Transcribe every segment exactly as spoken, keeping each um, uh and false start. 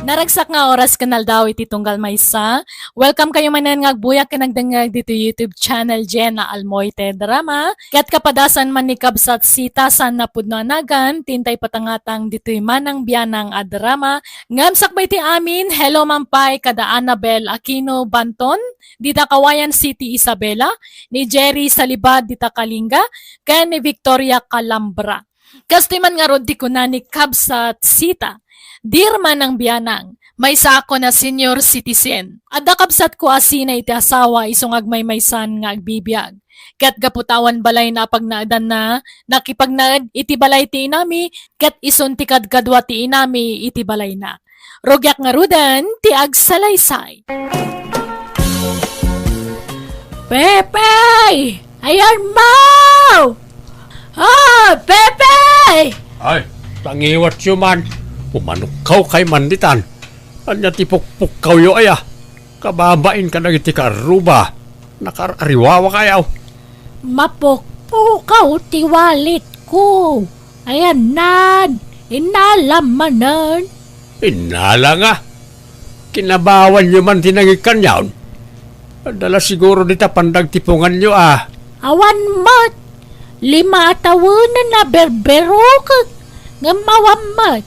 Naragsak nga oras ken aldaw iti tunggal maysa. Welcome kayo manen nga agbuyak ken agdengngeg ditoy YouTube channel Jenna Almoite Drama. Ket kapadasan man ni Kabsat Sita saan napudno a nagan, ti intay patangatang ditoy Manang Bianang a drama. Ngem sakbay ti amin, hello man pay kada Annabel Aquino Banton, dita Kawayan City, Isabela, ni Jerry Salibad dita Kalinga, ken ni Victoria Calambra. Kastoy man ngarud ti kuna ni Kabsat Sita, "Dear Manang Bianang, maysa ako nga senior citizen. Adda kabsatko a sina iti asawa isu nga agmaymaysan nga agbibiag. Ket gapu ta awan balayna a pagnaedanna, nakipagnaed iti balay ti inami, ket isun ti kadkadua ti inami iti balayna. Rugiak ngaruden ti agsalaysay." Pepe! Ayan mo! Ah, Pepe! Ay, tangiwatyo man. Umanukkaw kay man ditan. Ania ti pukpukkawyo aya? Kababain kadagiti kaarruba. Nakaar-ariwawa kayaw. Mapukpukaw ti walletko. Ayannan, innalam manen. Innala nga. Kinabawanyo man ti nangikkanyon. Adda la siguro dita pandagtipunganyo a. Awan met. Lima a tawenen a berberukek. Ngem awan met.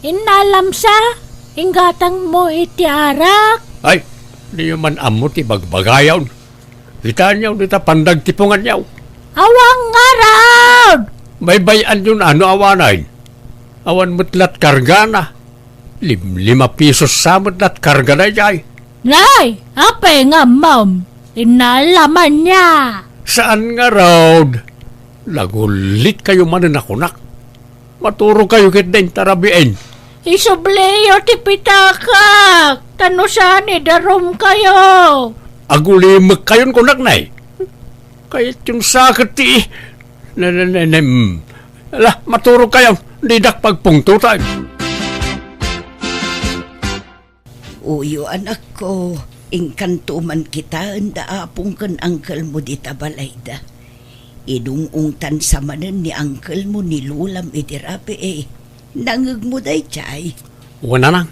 Innalam sa, inggatangmo iti arak. Ay, diyo man ammo ti bagbagayon. Kitaenyo dita pandagtipunganyo. Awan ngarud! Baybay-anyon a no awanen. Awan met lat kargana. Limlima pisos sa met lat karga daydiay. Nay, apay nga ammom? Innalamanna. Saan ngarud? Nagullit kayo manen a kunak. Maturog kayo ket dayta rabiin. Isubliyo ti pitakak, ta no saan idarum kayo. Agulimek kayon kunak, nay. Kayatyon sa ket ti, ne, ne, ne, ne, mm. Ala, maturog kayo, didak pagpungtotan. Uyo, anakko, inkanto man kitaen da apong ken angkelmo dita balayda. Inung-ungtan sa manen ni angkelmo ni lolam iti rabii. Nangngegmo daydiay? Wen, nanang,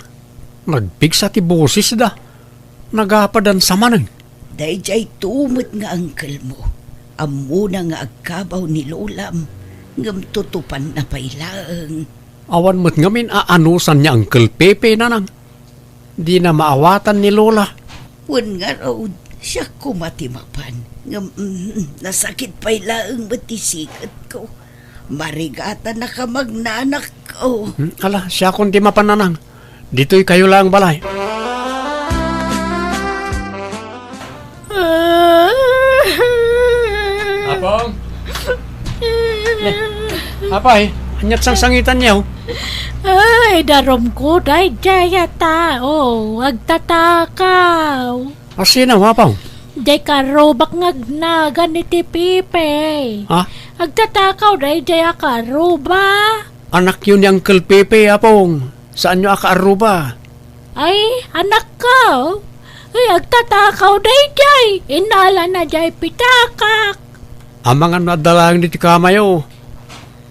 nagpigsa ti bosesda. Nagapadan sa manen. Daydiay to met nga angkelmo. Ammona nga agkabaw ni lolam, ngem tutupanna pay laeng. Awan met ngamin a anusan ni Uncle Pepe, nanang. Dina maawatan ni Lola. Wen ngarud, siak koma ti mapan. Ngem, mm, nasakit pay laeng met ti siketko. Marigatannaka, magnanakko. Hmm, ala, siakon ti mapan, nanang. Ditoy kayo laeng balay. Apong? Ne, apay, aniat sangsangitanyo? Ay, darumko daydiay a tao, agtatakaw. Asino, Apong? Diay karrubak nga agnagan iti Pepe. Ha? Agtatakaw daydiay a karruba. Anakyo ni Uncle Pepe, Apong. Saanyo a kaarruba? Ay, anakko. Ay, agtatakaw daydiay. Innalana diay pitakak. Amangan no adda laeng ditoy kamayo.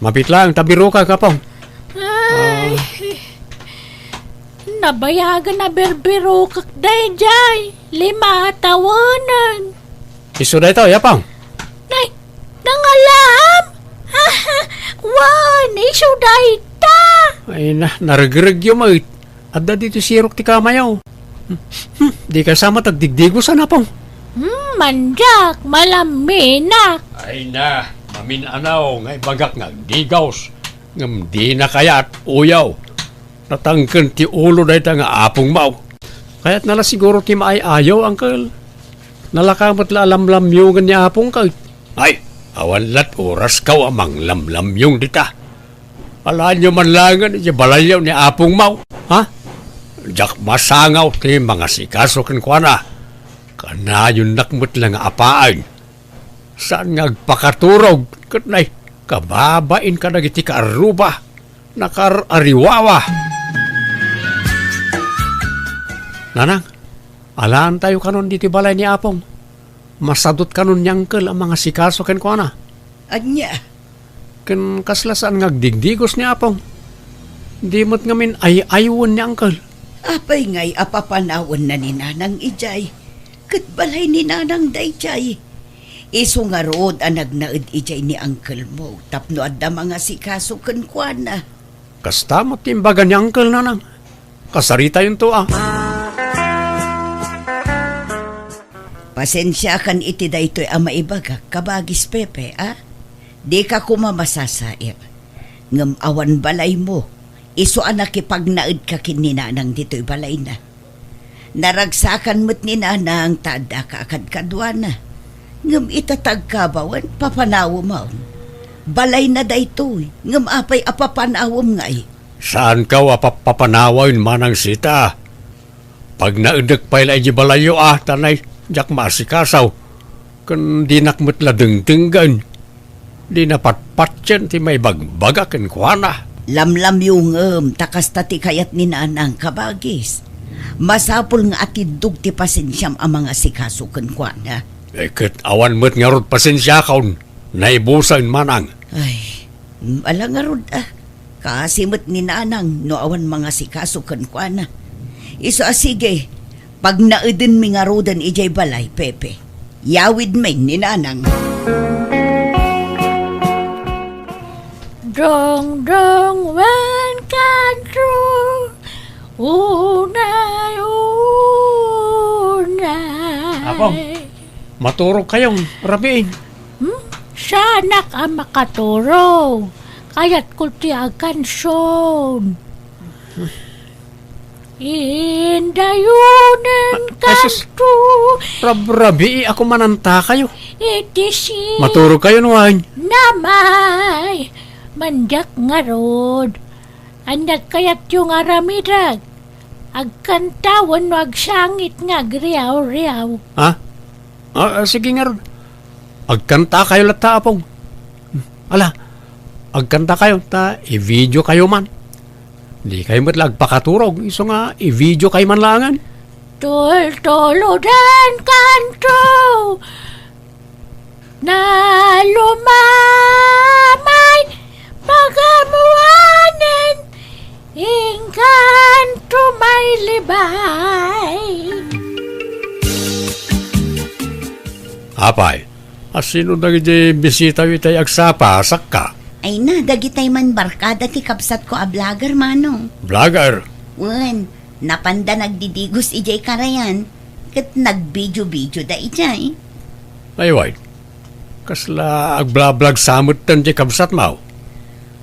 Mapit laeng ta birukak, Apong. Ay. Ah. Nabayagan a birbirukak daydiay. Lima a tawenen. Isu daytoy, Apong. Nay, nangalam? Wen, isu dayta. Ay na, naregregyo met. Adda ditoy sirok ti kamayo. Hmm, hmm, dika sa met agdigdigosan, Apong. Hmm, mandiak, malaminak. Ay na, mamin-anaw nga ibagak nga agdigos. Ngem dina kayat, uyaw. Natangken ti ulo dayta nga apongmo. Kayatna la siguro ti maay-ayo, Uncle. Nalaka met la a lamlamyongen ni apongko. Ay, awan lat orasko a manglamlamyong dita. Alaenyo man laengen iti balayyo ni apongmo, ha? Diak masangaw ti mangasikaso kenkuana. Kanayonnak met la nga apaen. Saan nga agpakaturog ket nay, kababain kadagiti kaarruba, nakaar-ariwawa. Nanang, alaentayo kanon ditoy balay ni Apong. Masadut kanon ni Uncle a mangasikaso kenkuana. Ania? Ken kasla saan nga agdigdigos ni Apong. Di met ngamin ay-aywen ni Uncle. Apay ngay a papanawanna ni Nanang idiay? Ket balay ni Nanang daydiay. Isu ngarud a nagnaed idiay ni uncle mo tapno adda mangasikaso kenkuana. Kasta met ti imbaga ni uncle, Nanang. Kasaritayonto a. Pasensiakan iti daytoy a maibagak, kabagis Pepe, a? Dika koma masasair. Ngem awan balaymo, isu a nakipagnaedka ken ni Nanang ditoy balayna. Naragsakan met ni Nanang ta addaka a kadkaduana. Ngem ita ta agkabawen, papanawem. Balayna daytoy, ngem apay a papanawem ngay? Saankaw a papapanawen, Manang Sita. Pagnaedek pay la idiay balayyo a, ta nay, diak maasikaso. Ken dinak met la dengdenggen. Dina patpatien ti maibagbaga kenkuana. Lamlamyongem ta kasta ti kayat ni Nanang, kabagis. Masapul nga atiddog ti pasensiam a mangasikaso kenkuana. Eh, ket awan met ngarud pasensiakon. Naibusen, Manang. Ay, ala ngarud a. Kaasi met ni Nanang no awan mangasikaso kenkuana. Isu a sige, pagnaedenmi ngaruden idiay balay, Pepe. Yawidmi ni Nanang. Dongdong wen kanto, unay, unay. Apo, maturog kayon, rabiin. Hmm? Saanak a makaturog. Kayatko ti aganson. Indayonen. Ah, ay, sus. Kanto. Rabrabii ako mananta kayo. Iti si. Maturog kayo, nuan. Namay. Mandiak ngarud. Ania't kayatyo nga aramidek? Agkanta wenno agsangit nga agriaw-riaw? Ha? Ah, ah, sige ngarud. Agkanta kayo latta, Apong. Ala, agkanta kayo, ta i-video kayo man. Di kayo met la agpakaturog, isu nga i-video kayo man laangan. Tultuludan kanto. Nalumamay pagamuanen, inkanto may libay. Apay, asino dagiti bisitayo itay agsapa, sakka? Ay na, dagitay man barkada ti kabsatko a vlogger, Manong. Vlogger? Wen, napanda nagdidigos idiay karayan, ket nagbidio-bidioda idiay. Ay, wen. Kasla agblablag sa metten ti kabsatmo?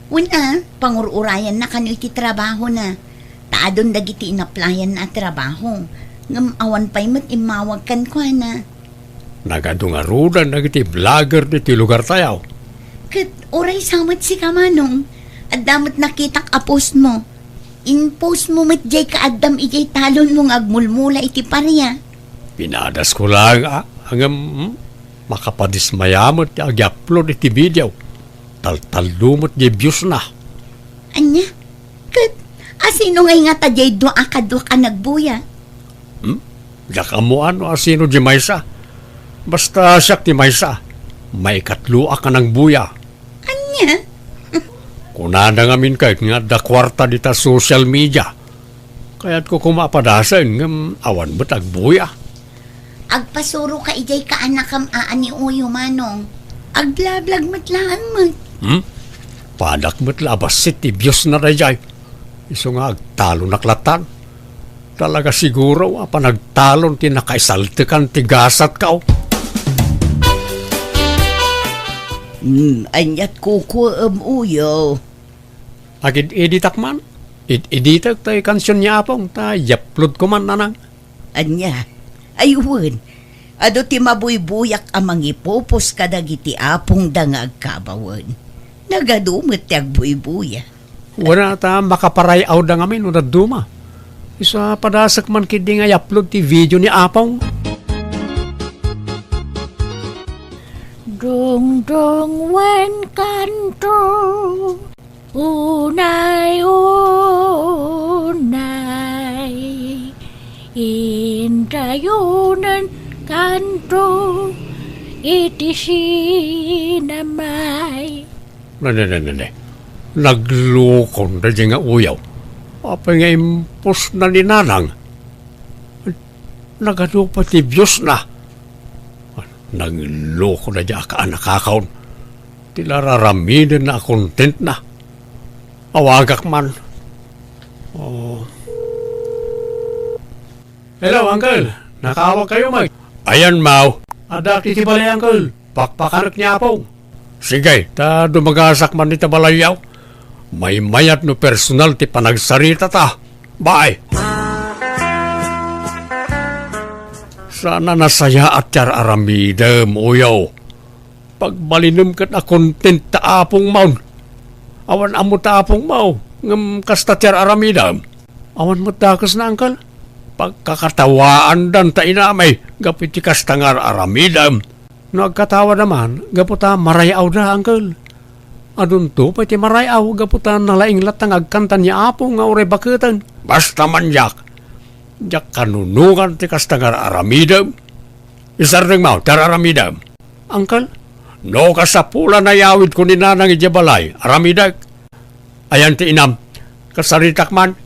Wen a, pangur-urayanna kano iti trabahona. Ta adun dagiti inaplayanna a trabaho. Ngem awan pay met immawag kenkuana. Nagadu ngaruden dagiti vlogger ditoy lugartayo. Ket uray sa met sika, Manong. Adda met nakitak a postmo. In-postmo met diay kaaddam idiay talonmo nga agmulmula iti paria. Pinadasko laeng a, ngem, hmm, makapadismaya met ti ag-upload iti video. Taltallo met diay viewsna. Ania? Ket asino ngay ngata diay dua a kaduak a nagbuya? Hmm? Diak ammoan no asino diay maysa. Basta siak ti maysa. Maikatloak a nagbuya. Ania? Kunana ngamin ket nga adda kuarta dita social media. Kayatko koma a padasen ngem awan met agbuya. Agpasuroka idiay kaanakam a ni Uyo, Manong. Agblablag met laeng met. Hmm? Padak met la a bassit ti viewsna daydiay. Isu nga agtalonak latan. Talaga siguro a panagtalon ti nakaisaltekan ti gasatko. Hmm, ania't kukuem, Uyo? Agid-editak man. Id-editek tay kansion ni Apong ta i-upload ko man, Nanang. Ania? Ay wen, adu ti mabuybuyak a mangipupos kadagiti apongda nga agkabawen. Nagadu met ti agbuybuya. Wen a ta makaparay-awda ngamin no dadduma. Isu a padasek man ketdi nga i-upload ti video ni Apong. Dungdung wen kanto. Unay, unay, indayonen kanto iti sinamay. Ne, ne, ne, ne, ne. Naglukon daydiay nga uyaw. Apay nga impusna ni Nanang? Nagadu pay ti biusna? Nangloko daydi a kaanakakon. Ti la raramidenna a kontentna. Awagak man. Oh. Hello, Uncle. Nakaawag kayo, Mike? Ayan, Mau. Adda iti balay, Uncle. Pakpakanek ni Apong. Sige, ta dumagasak man ita balayyo. Maymayat no personal ti panagsarita ta. Bye. Saan a nasayaat ti ar-aramidem, uyaw. Pagbalinem ket a content ta Apong Maon. Awan ammo ta Apong Mao, ngem kasta ti ar-aramidem. Awan met dakesna, Uncle. Pagkakatawaandan ta inamay gapu iti kasta nga ar-aramidem. No agkatawada man, gapu ta maray-awda, Uncle. Adunto pay ti maray-aw gapu ta nalaing latta nga agkanta ni Apo nga uray baketen. Basta man diak, diak kanunongan ti kasta nga ar-aramidem. Isardeng Mao ti ar-aramidem. Uncle? No kasapulan a iyawidko ni Nanang idiay balay, aramidek. Ayan ti inam, kasaritak man.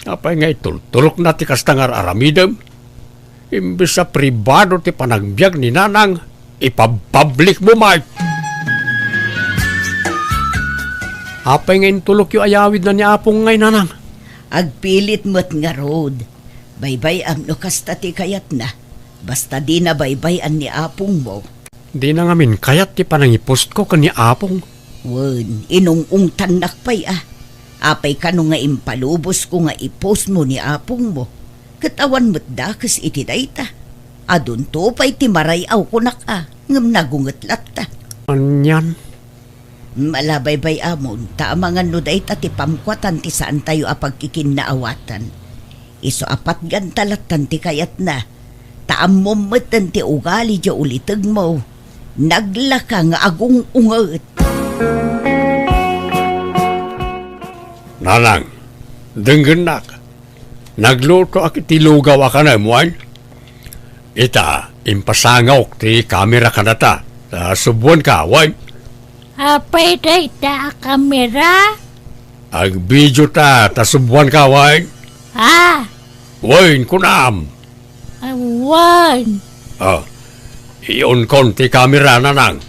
Apay nga itultulokna ti kasta nga ar-aramidem? Imbes a pribado ti panagbiag ni Nanang, ipabpablik mo, Mike. Apay nga intulokyo a iyawidna ni Apong ngay, Nanang? Agpilit met ngarud. Baybay-am no kasta ti kayatna. Basta dina baybay-an ni Apong mo. Dina ngamin kayat ti panangipustko ken ni Apong. Wen, inung-ungtannak pay a. Apay kano nga impalubosko nga i-post mo ni Apong mo? Ket awan met dakes iti dayta. Adunto pay ti maray-aw kunak a, ngem nagunget latta. Anian? Ala, baybay-amon, ta amangan no dayta ti pamkuatan ti saantayo a pagkikinnaawatan. Isu a patganta lattan ti kayatna, ta ammom metten ti ugali diay ulitegmo. Naglaka nga agung-unget. Nanang, denggennak. Naglutoak iti lugaw a kanem, wen? Ita, impasangawk ti kamera kadata. Ta subuanka, wen? Apay dayta a kamera? Agbidio ta, ta subuanka, wen? Ah. Wen, kunam. Awan. Ah, i-onkon ti kamera, Nanang.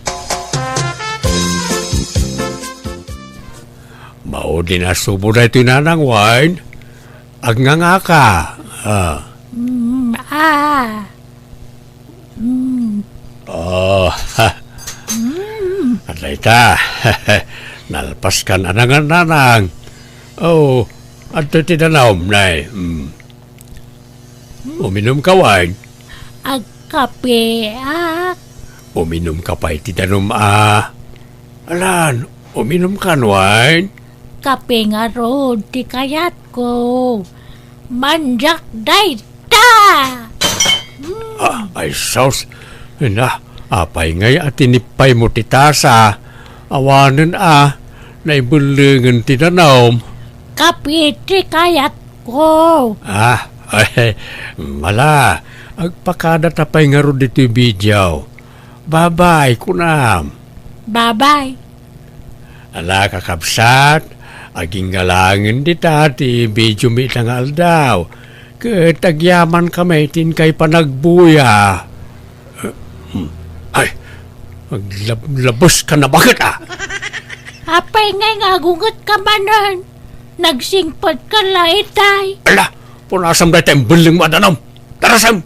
Maudi nasubo daytoy, Nanang, wen? Agngangaka. Ah. Mm, ah. Mm. Oh, ha. Mm. Adda ita. Nalpaskan a nangan, Nanang. Oh, adtoy ti danum, nay. Mm. Uminumka, wen? Agkapeak. Uminumka pay ti danum a. Alan, uminumkan, wen? Kape ngarud ti kayatko. Mandiak dayta! Ah, ay sus. Na, apay ngay a tinipaymo ti tasa? Awanen a, naibellengen ti danum. Kape ti kayatko. Ah, ay, mala, agpakadata pay ngarud ditoy video. Babay, kunam. Babay. Ala, kakabsat, aginggalangen dita ti videomi ita nga aldaw. Ket agyamankami ti inkay panagbuya. Eh, hmm. Ay, aglab-, labes ka na, bakit, ah? Apay ngay nga agunget ka manen? Nagsingpet ka la itay. Ala, punasam dayta imbellengmo a danum. Tarasem!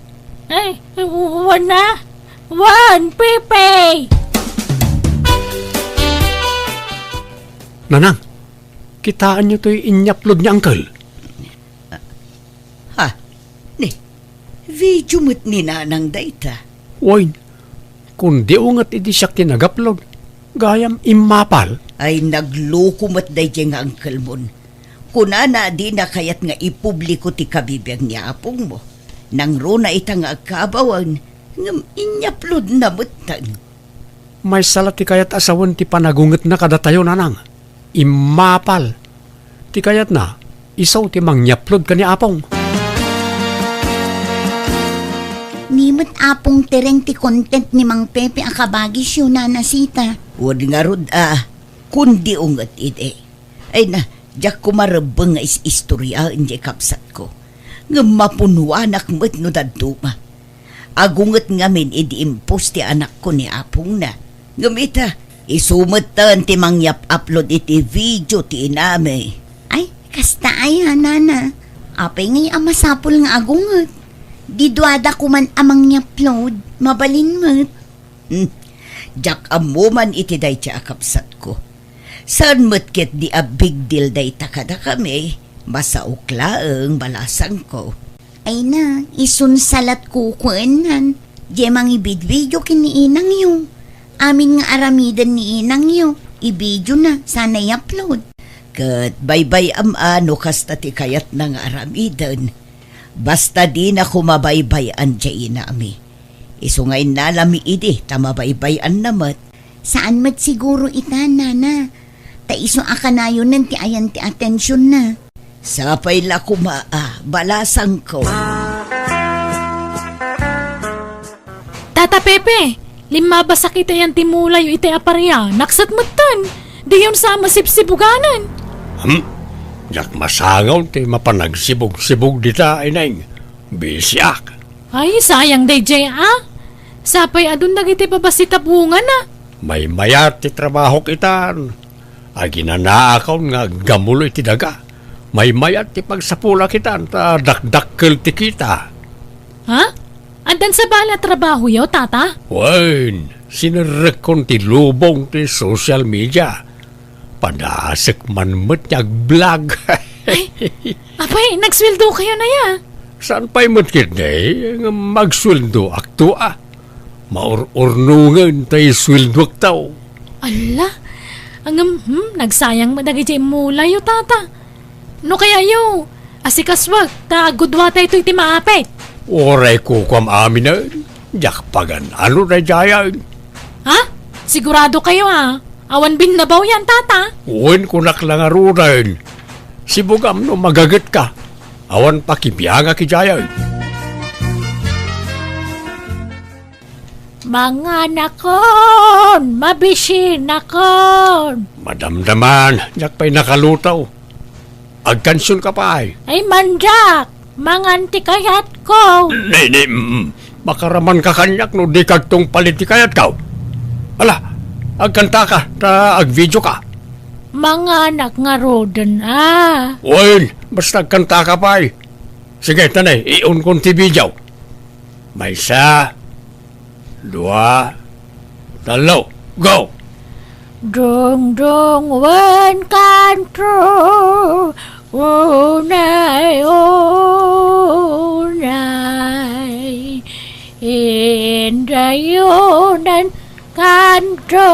Ay, wana? Wan, Pepe! Nanang, kitaenyo toy inyapload ni Uncle? Ha? Ni, video met ni Nanang dayta. Wen, kundi unget idi siak ti nag-upload. Gayam immapal. Ay, nagloko met daydiay nga uncle mon. Kunana a dina kayat nga ipubliko ti kabibiag ni apongmo. Nangruna ita nga agkaabawan, ngem inyaploadna metten. Maysa la ti kayat a sawen ti panagungetna kadatayo, Nanang. Immapal. Ti kayatna, isu ti mangyapload ken ni Apong. Ni met Apong Tereng ti content ni Mang Pepe a kabagisyo, Nana Sita. Wen ngarud a, kundi unget idi. Ay na, Diak koma rebbeng nga is-istoriaen diay kabsatko, ngem mapunuanak met no dadduma. Agunget ngamin idi impos ti anakko ni apongna. Ngem ita, isu metten ti mangyap-upload iti video ti inami. Ay, kasta aya, nana. Apay ngay a masapul nga agunget? Di duada koman a mangyapload, mabalin met. Hmm, diak ammo man iti dayta a kabsatko. Saan met ketdi a big deal dayta kadakami, masaok laeng balasangko. Ay na, isun sa latko kuennan. Diay mangibidbidio ken ni inangyo. Amin nga aramiden ni inangyo, ibidiona, sana i-upload. Ket baybay-am a no kasta ti kayatna nga aramiden. Basta dina koma baybay-an diay inami. Isu nga innalami idi ta mabaybay-anna met. Saan met siguro ita, nana. Ta isu a kanayonen ti ayan ti atensionna. Sapay la koma a, balasangko. Tata Pepe, limmabasak iti ayan ti mulayo iti aparia, naksat metten. Diyon sa masibsibuganan. Hmm? Diak masangaw ti mapanagsibog-sibog dita, ineng. Bisiak. Ay, sayang daydiay a. Sapay adun dagiti babassit a bungana. Maymayat ti trabahok itan. Aginanaakon nga aggamulo iti daga. Maymayat ti pagsapulak itan ta dakdakkel ti kita. Ha? Addan sa bala trabahoyo, tata? Wen, sinerrekkon ti lubong ti social media. Padasek man met ti agblog. Ay, apay, nagsueldokayon aya? Saan pay met ketdi, ngem agsueldoakto a. Maur-urnongen ti sueldoakto. Alla, ngem, hmm, nagsayang met dagiti mulayo, tata. No kayatyo, asikasuek, ta agguduatayto iti maapit. Uray kukuam aminen, diak pagan-ano daydiayen. Ha? Siguradokayo a awan binnabawyan, tata? Wen, kunak la ngaruden. Sibugam no magagetka. Awan pakibiangak idiayen. Manganakon, mabisinakon. Madamdaman, diak pay nakaluto. Agkansionka pay. Ay, mandiak, mangan ti kayatko. Ni, ni, mm, makaramanka kaniak no dika agtungpal iti kayatko. Ala, agkantaka, ta agvideoka. Manganak ngaruden a. Wen, basta agkantaka pay. Sige, tanay, iunkon ti video. Maysa, dua, tallo, go! Dungdung wen kanto, unay, unay, indayonan kanto.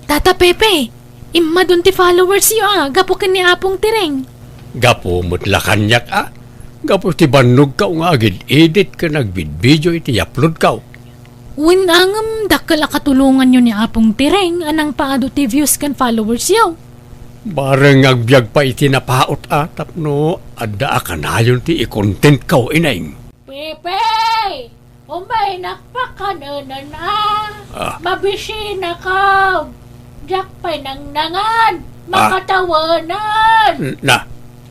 Tata Pepe, immadun ti followersyo a, gapu ken ni Apong Tireng. Gapu met la kaniak a, gapu ti bannogko nga agid-edit ken agbidbidio iti uploadko. Wen a ngem dakkel a katulonganyo ni Apong Tireng a nangpaadu ti views ken followersyo. Bareng nga agbiag pay iti napaut a tapno adda a kanayon ti i-contentko, ineng. Pepe! Umaynak pakanenen a. Ah. Mabisinakon. Diak pay nangnangan. Ah. Makatawanan. N-, na.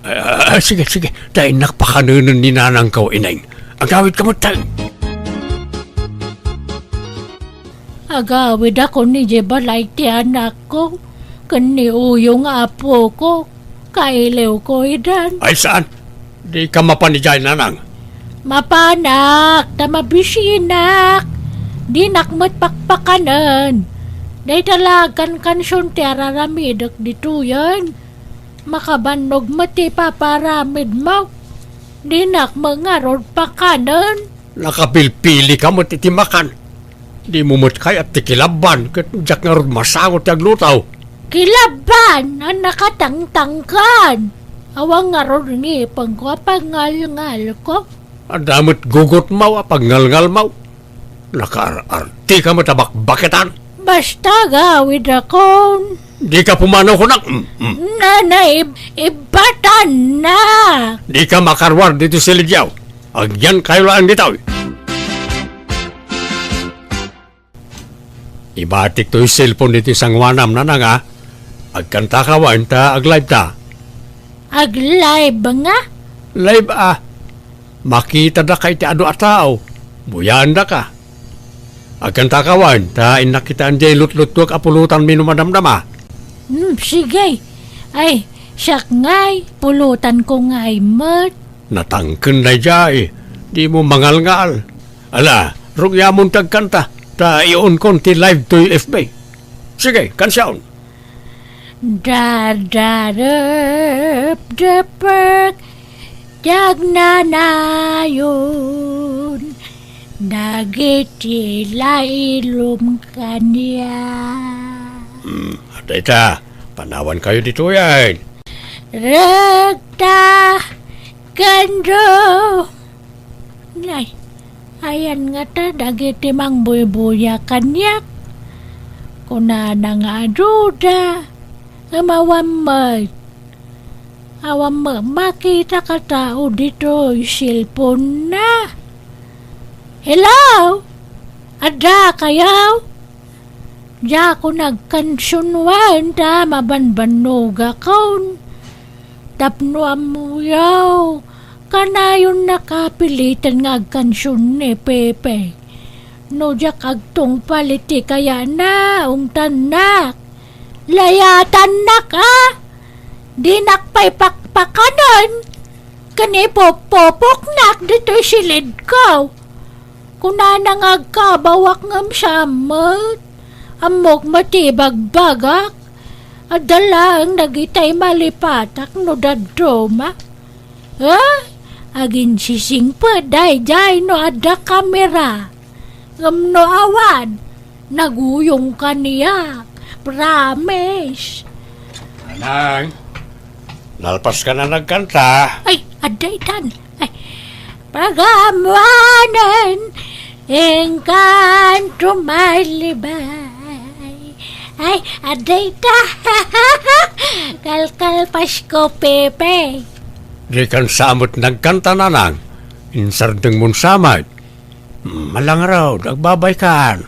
Ah, ah, sige, sige. Ta innak pakanenen ni nanangko, ineng. Agawidka met, tay. Agawidakon idiay balay ti anakko ken ni Uyo nga apoko. Kailiwko idan. Ay, saan? Dika mapan idiay, nanang? Mapanak, ta mabisinak. Dinak met pakpakanen. Dayta la agkankansion ti araramidek ditoyen. Makabannog met ti ipaparamidmo. Dinak met ngarud pakanen. Nakapilpilika met iti makan. Dimo met kayat ti kilabban ket diak ngarud masango ti agluto. Kilabban a nakatangtangkan. Awan ngarud ngipengko a pagngalngalko. Adda met gugotmaw a pagngalngalmaw. Nakaar-artika met a bakbaketan. Basta agawidakon. Dika pumanaw kunak. Mm, mm. Nana, ib-, ibbatanna. Dika makaruar ditoy siligyo. Agyankayo laeng ditoy. Ibatik toy cellphone iti sangoanam, Nanang, a. Agkantaka wen ta aglive ta. Aglive nga? Live, a. Makitadaka iti adu a tao. Buyaendaka. Agkantaka wen ta innak kitaen diay lutluttuek a pulotanmi no madamdama. Hmm, sige. Ay, siak ngay, pulotanko ngay met. Natangken daydiay. Dimo mangalngal. Ala, rugiamon ti agkanta, ta iunkon ti live toy F B. Sige, kansiaon. Dadarepdepek ti agnanayon dagiti lailom kaniak. Hmm, dayta, panawankayo ditoyen. Rekta, kendo. Nay, ayan ngata dagiti mangbuybuya kaniak. Kunana nga aduda, ngem awan met. Awan met makita a tao ditoy cellphone-na. Hello? Adda kayo? Diakon agkansion wen ta mabanbannogakon. Tapno ammoyo, kanayonnak a piliten nga agkansion ni Pepe. No diak agtungpal iti kayana, ungtannak. Layatannak, a? Dinak pay pakpakanen ken ipupupoknak ditoy silidko. Kunana nga agkabawak ngem saan met. Ammok met ti ibagbagak. Adda laeng dagitay malipatak no dadduma. Ay, aginsisingpet daydiay no adda kamera. Ngem no awan, naguyong kaniak. Promise. Nanang, nalpas ka na nagkanta. Ay, adda itan. Ay, pagamuanen, engkanto malibay. Ay, adda ita. Kalkalpasko, Pepe. Di kan sa met nagkanta, Nanang. Insardeng mon sa met. Malangarod, agbabay kan.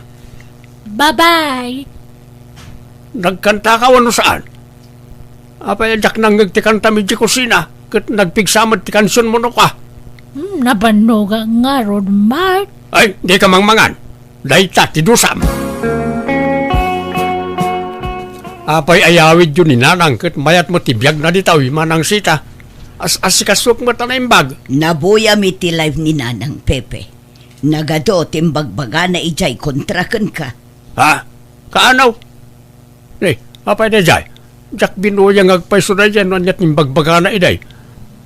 Babay. Nagkanta ka wenno saan? Apay a diak nangngeg ti kantam idiay kusina, ket nagpigsa met ti kansion mo no ka? Hmm, nabannogak ngarud, Mark. Ay, di ka mangmangan. Dayta ti dusam. Apay a yawidyo ni Nanang ket mayat met ti biagna ditoy, Manang Sita. As-asikasuek met a naimbag. Nabuyam iti live ni Nanang, Pepe. Nagadu ti imbagbagana idiay kontra kenka. Ha? Kaanaw? Ni, apay daydiay? Diak binuya nga agpayso daydiay no ania ti imbagbagana idiay.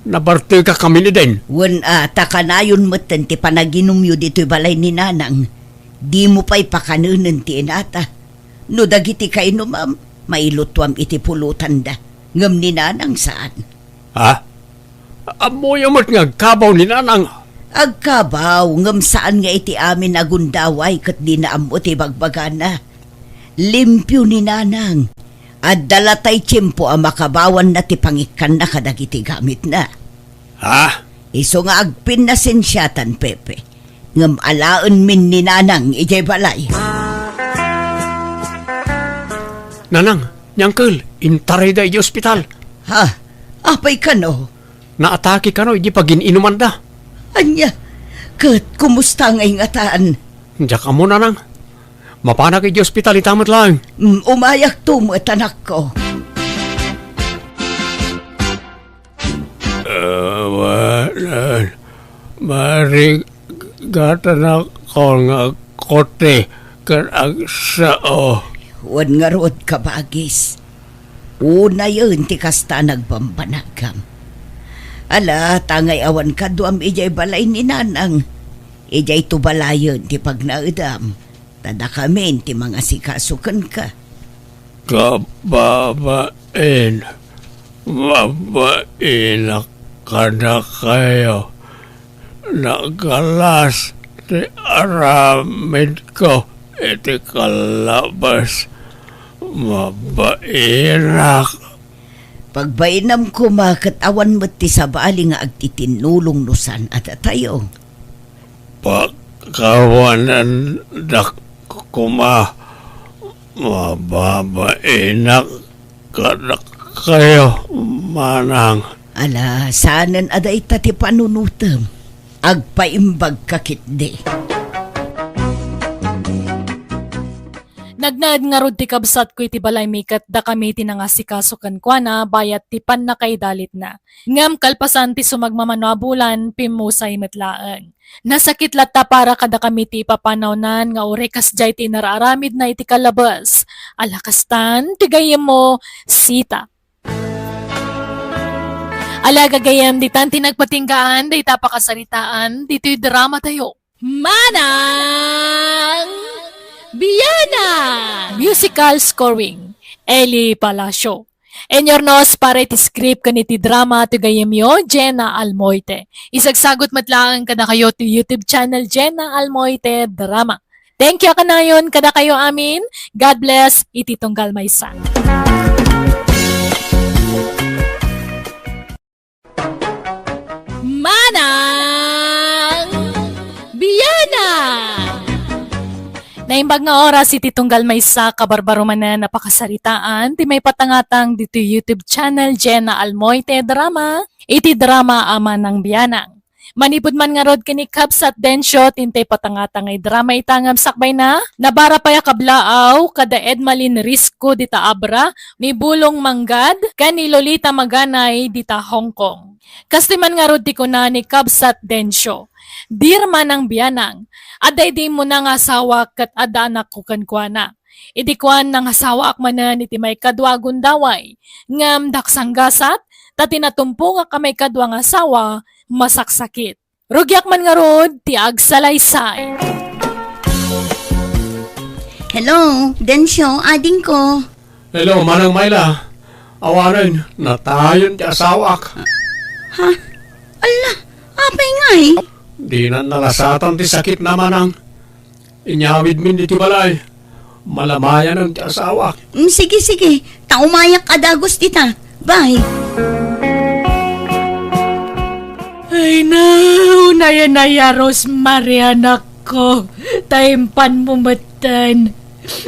Nabartekakamin idin. Wen a, ta kanayon metten ti panaginumyo ditoy balay ni Nanang. Dimo pay pakanenen ti inata. No dagiti kainumam, mailutuam iti pulotanda. Ngem ni Nanang saan. Ha? Ammoyo met nga agkabaw ni Nanang. Agkabaw, ngem saan nga iti amin a gundaway ket dina ammo ti bagbagana. Limpio ni Nanang. Adda latay tiempo a makabawanna ti pangikkanna kadagiti gamitna. Ha? Isu nga agpinnasensiatan, Pepe. Ngem alaenmin ni Nanang idiay balay. Nanang, ni Uncle, intarayda idiay ospital. Ha? Apay kano? Naatake kano idiay pagin-inumanda. Ania? Ket kumusta ngay ngatan? Diak ammo, Nanang. Mapanak idiay ospital ita met laeng. Mm, umayakto met, anakko. Awanan, marigatanakon nga agkuti ken agsao. Wen ngarud, kabagis. Unayen ti kasta nagbambanagam. Ala, ta ngay awan kaduam idiay balay ni Nanang. Idiay to balayen ti pagnaedam. Ta dakamin ti mangasikaso kenka. Kababain, mabainak kadakayo. Nagalas ti aramidko iti kallabas. Mabainak. Pagbainam koma ket awan met ti sabali nga agtitinnulong no saan a datayo. Pakawanandak koma, Mababainak kadakayo, manang. Ala, saanen a dayta ti panunotem. Agpaimbagka ketdi. Nagnaed ngarud ti kabsatko iti balaymi ket dakami ti nangasikaso kenkuana bayat ti pannakaidalitna. Ngem kalpasan ti sumagmamano a bulan, pimmusay met laeng. Nasakit latta para kadakami ti ipapanawnan nga uray kasdiay ti inararamidna iti kalabes. Ala kastan, ti gayyemmo, Sita. Ala gagayyem, ditan ti nagpatinggaan dayta pakasaritaan ditoy dramatayo. Manang Bianang! Musical scoring, Eli Palacio. Inurnos para iti script ken iti drama ti gayyemyo, Jenna Almoite. Isagsagut met laeng kadakayo ti YouTube channel, Jenna Almoite Drama. Thank you a kanayon kadakayo amin. God bless iti tunggal maysa. Manang Bianang! Naimbag nga oras iti tunggal maysa, kabarbaro manen a pakasaritaan ti maipatangatang ditoy YouTube channel, Jenna Almoite Drama, iti drama a Manang Bianang. Manipud man ngarud ken ni Kabsat Dencio, ti intay patangatang nga idrama ita ngem sakbayna, nabara pay a kablaaw kada Edmalin Risco dita Abra, ni Bulong Manggad, ken ni Lolita Maganay dita Hong Kong. Kastoy man ngarud ti kuna ni Kabsat Dencio, "Dear Manang Bianang, adda idi immuna nga asawak ket adda anakko kenkuana. Idi kuan, nangasawaak manen iti maikadua a gundaway, ngem daksan gasat, ta ti natumpongak a maikadua nga asawa, masaksakit." Rugiak man ngarud ti agsalaysay. Hello, Dencio, adingko. Hello, Manang Myla. Awanen, natayen ti asawaak. Ha? Alla, apay ngay? Dinan nalasatan ti sakitna, Manang. Inyawidmin iti balay. Malamayanen ti asawaak. Mm, sige, sige. Ta umayak a dagus dita. Bye. Ay, no, naya, naya, Rosemary, anakko. Ta impanmo metten.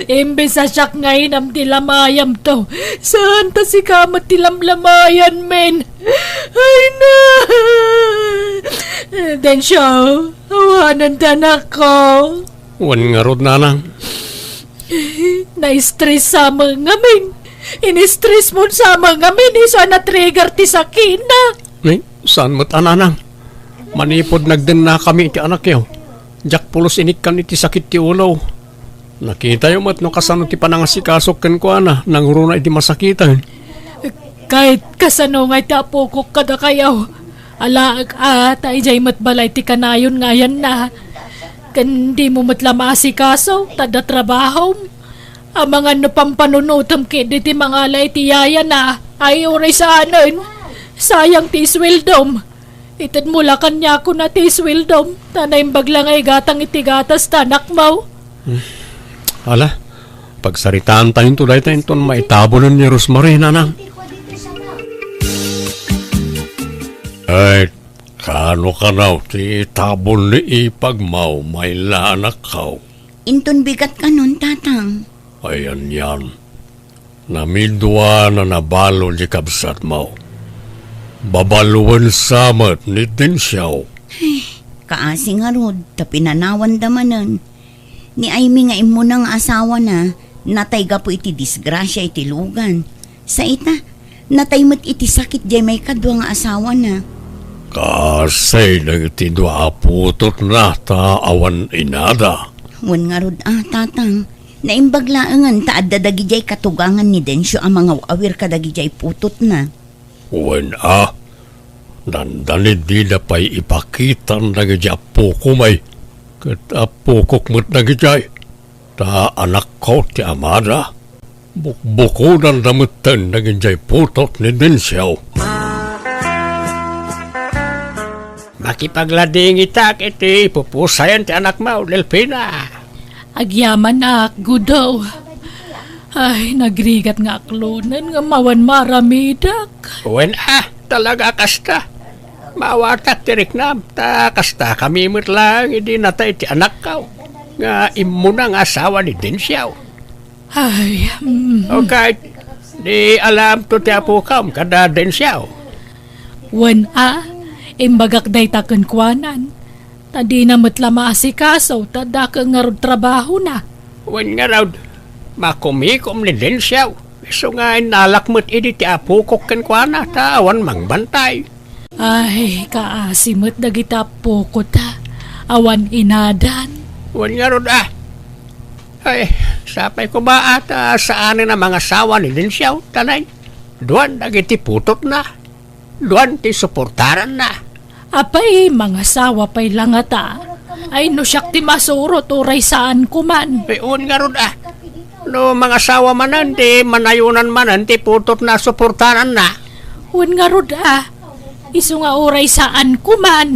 Imbes a siak nga inam ti lamayamto, saan ta sika met ti lamlamayan, men? Ay, na! Dencio, awanen ti anakko. Wen ngarud, Nanang. Na-stress sa met ngamin. In-stress mo sa met ngamin, isu a na-trigger ti sakina. Ni, saan met a, Nanang? Manipud nagdennakami iti anakyo, diak pulos inikkan iti sakit ti ulo. Nakitayo met no kasano ti panangasikasok kenkuana, nangruna idi masakiten. Ket kasano ngay ti apokok kadakayo? Alaek a, ta idiay met balay ti kanayon nga ayanna. Ken dimo met la maasikaso, ta adda trabahom. Amangan no pampanunotem ketdi ti mangala iti yayana, ay uray saanen. Sayang ti isweldom. Itedmo la kaniakon a ti isweldom, ta naimbag la nga igatang iti gatas ti anakmo. Hmm. Ala, pagsaritaantayonto dayta inton maitabunen ni Rosemary, Nanang. Ay, kano kanaw ti itabon ni ipagmo, Myla, anakko? Inton bigat kanon, Tatang. Ay, anian. Namidua a nabalo di kabsatmo. Babaloen sa met ni Dencio. Ay, kaasi ngarud, ta pinanawanda manen. Ni Aimee nga immuna nga asawana, natay gapu iti disgrasia iti lugan. Sa ita, natay met iti sakit diay maikadua nga asawana. Kaasi dagiti dua a putotna ta awan inada. Wen ngarud a, Tatang. Naimbag laengen ta adda dagidiay katugangan ni Dencio a mangaw-awir kadagidiay putotna. Wen a, dandani dida pay ipakitan dagidiay appokom ay, ket appokok met dagidiay, ta anakko ti amada. Bukbukodanda metten dagidiay putot ni Dencio. Makipagladingitak iti pupusayan ti anakmo, Delfina. Agyamanak, Gudo. Ay, nagrigat nga aklonen nga awan maaramidak. Wen a, talaga a kasta. Maawatak ti riknam, ta kasta kami met laeng idi natay ti anakko, nga immuna nga asawa ni Dencio. Ay, mm. O ket, di alaemto ti apokam kada Dencio? Wen a, imbagak dayta kenkuanan. Ta dina met la maasikaso, ta dakkel ngarud trabahona. Wen ngarud, makumikom ni Dencio. Isu nga innalak met idi ti apokok kenkuana, ta awan mangbantay. Ay, kaasi met dagiti appoko ta. Awan inadan. Wen ngarud a. Ay, sapay koma a ta saanen a mangasawa ni Dencio, ta nay, duan dagiti putotna. Duan ti suportaranna. Apay, mangasawa pay la ngata? Ay, no siak ti masurot, uray saanko man. Ay, wen ngarud a. No mangasawa manen, di manayonan manen ti putotna a suportaranna. Wen ngarud a. Isu nga uray saanko man.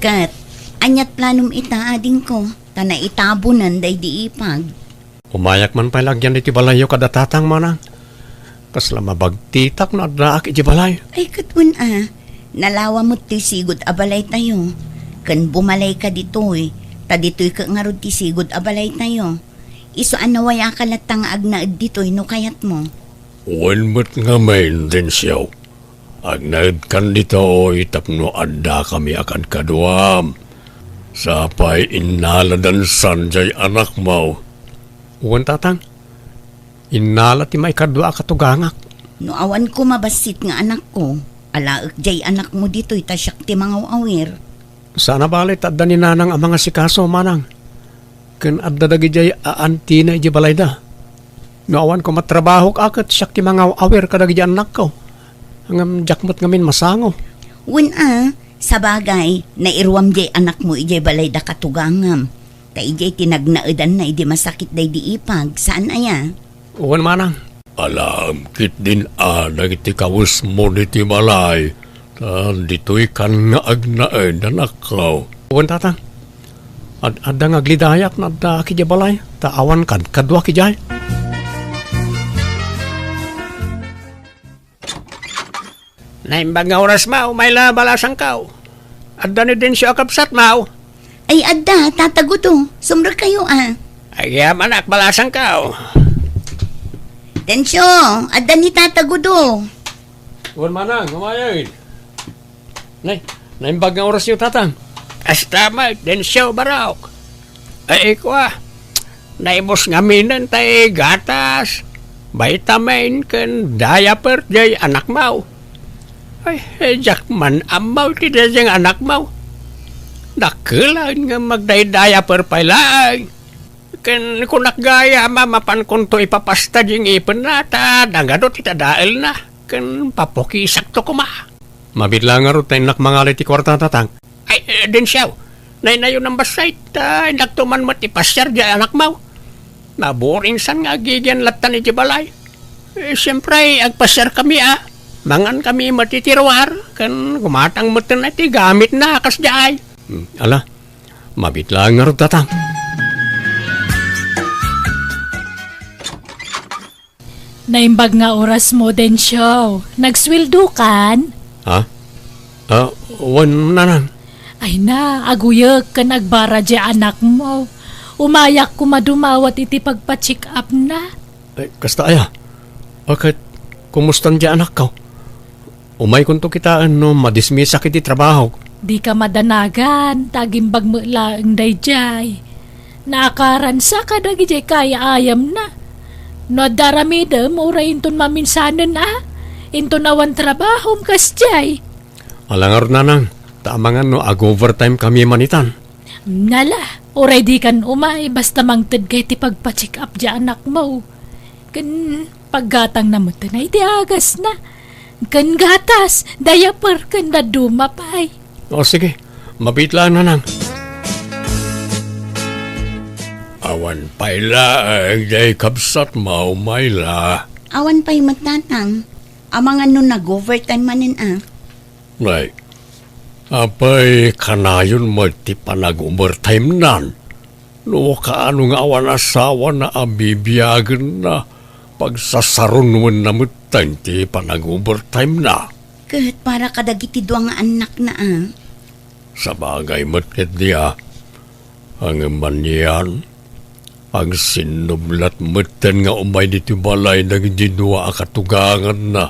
Ket, ania ti planom ita, adingko? Ta naitabonen daydi ipag. Umayak man pay la agyan iti balayyo kada tatang, manang. Kasla mabagtitak no addaak iti balay. Ay, ket wen a, nalawa met ti sigud a balaytayo. Ken bumalayka ditoy, ta ditoy ket ngarud ti sigud a balaytayo. Isu a nawayaka latta nga agnaed ditoy no kayatmo. Wen met ngamin, Dencio. Agnaedkan ditoy tapno addakami a kadkaduam. Sapay innaladansan jay anakmo. Wen, tatang. Innala ti maikadua a katugangak. No awan koma bassit nga anakko, alaek jay anakmo ditoy ta siak ti mangaw-awir. Saan a bale ta adda ni nanang a mangasikaso, manang. Ken adda dagidiay a antina idiay balayda. No awan koma trabahok a ket siak ti mangaw-awir kadagidi annakko. Ngem diak met ngamin masango. Wen a, sabagay, nairuam diay anakmo idiay balayda katugangam. Ta idiay ti nagnaedanna idi masakit daydi ipag, saan aya? Wen manang. Alaem ketdin a dagiti kawesmo ditoy balay, ta ditoykan nga agnaed, anakko. Wen, tatang. Ad-adda nga aglidayak no addaak idiay balay, ta awan kadkaduak idiay. Naimbag nga oras, maw, mayla balasangkaw. Adda ni Dencio a kabsat, maw? Ay, adda, Tata Gudo. Sumrekkayo, a. Agyamanak, balasangkaw. Dencio, adda ni Tata Gudo. Wen manang, umayen. Nay, naimbag nga orasyo, tatang. Kasta met, Dencio, barok. Ay, kua, naibus ngaminen tay gatas, vitamin, ken diaper jay anakmaw. Ay, eh, diak man ammaw ti daydiay nga anakmaw. Dakkel laeng nga magday-diaper pay laeng. Ken kunak gayam a mapankonto ipapasta di ngipenna ta nangado ti tadaelna, ken papukisakto koma. Mabiit la ngarud ta innak mangalay ti kuarta, tatang. Ay, eh, Dencio, naynayonam bassit, ta indakto man met ipasiar di anakmaw. Naburingsan nga agigian lattan iti balay. Eh, siempre, agpasiarkami a. Mangankami met iti ruar, ken gumatang metten ti gamitna a kasdiay. Hmm, ala, mabiit la ngarud, tatang. Naimbag nga orasmo, Dencio. Nagsueldokan? Ha? Ah, wen, nanang. Ay na, aguyek ken agbara di anakmo. Umayak koma dumawat iti pagpa-check-upna. Ay, kasta aya? Ket, kumustan di anakko? Umaykonto kitaen no madismisak iti trabahok. Dika madanagan, ta agimbag met laeng daydiay. Naakaransa kadagiti kaay-ayamna. No adda aramidem, uray inton maminsanen a, inton awan trabahom kasdiay. Ala ngarud, nanang, ta amangan no ag-overtime kami manitan. Nala, uray dikan umay, basta mangted kay ti pagpa-check-up di anakmo. Ken paggatangna met ti agasna. Ken gatas, diaper, ken dadduma pay. O, sige. Mabiit laeng, nanang. Awan pay laeng, diay kabsatmo, Mayla. Awan pay met, tatang. Amangan no nag-overtime manen a. Nay, apay kanayon met ti panag-overtime-nan? No kaano nga awan asawana a bibiagenna, pagsasarunoenna metten ti panag-overtime-na. Ket para kadagiti dua nga annakna a. Sabagay met ketdi a. Ngem anian, Agsinnublat metten nga umay ditoy balay dagiti dua a katuganganna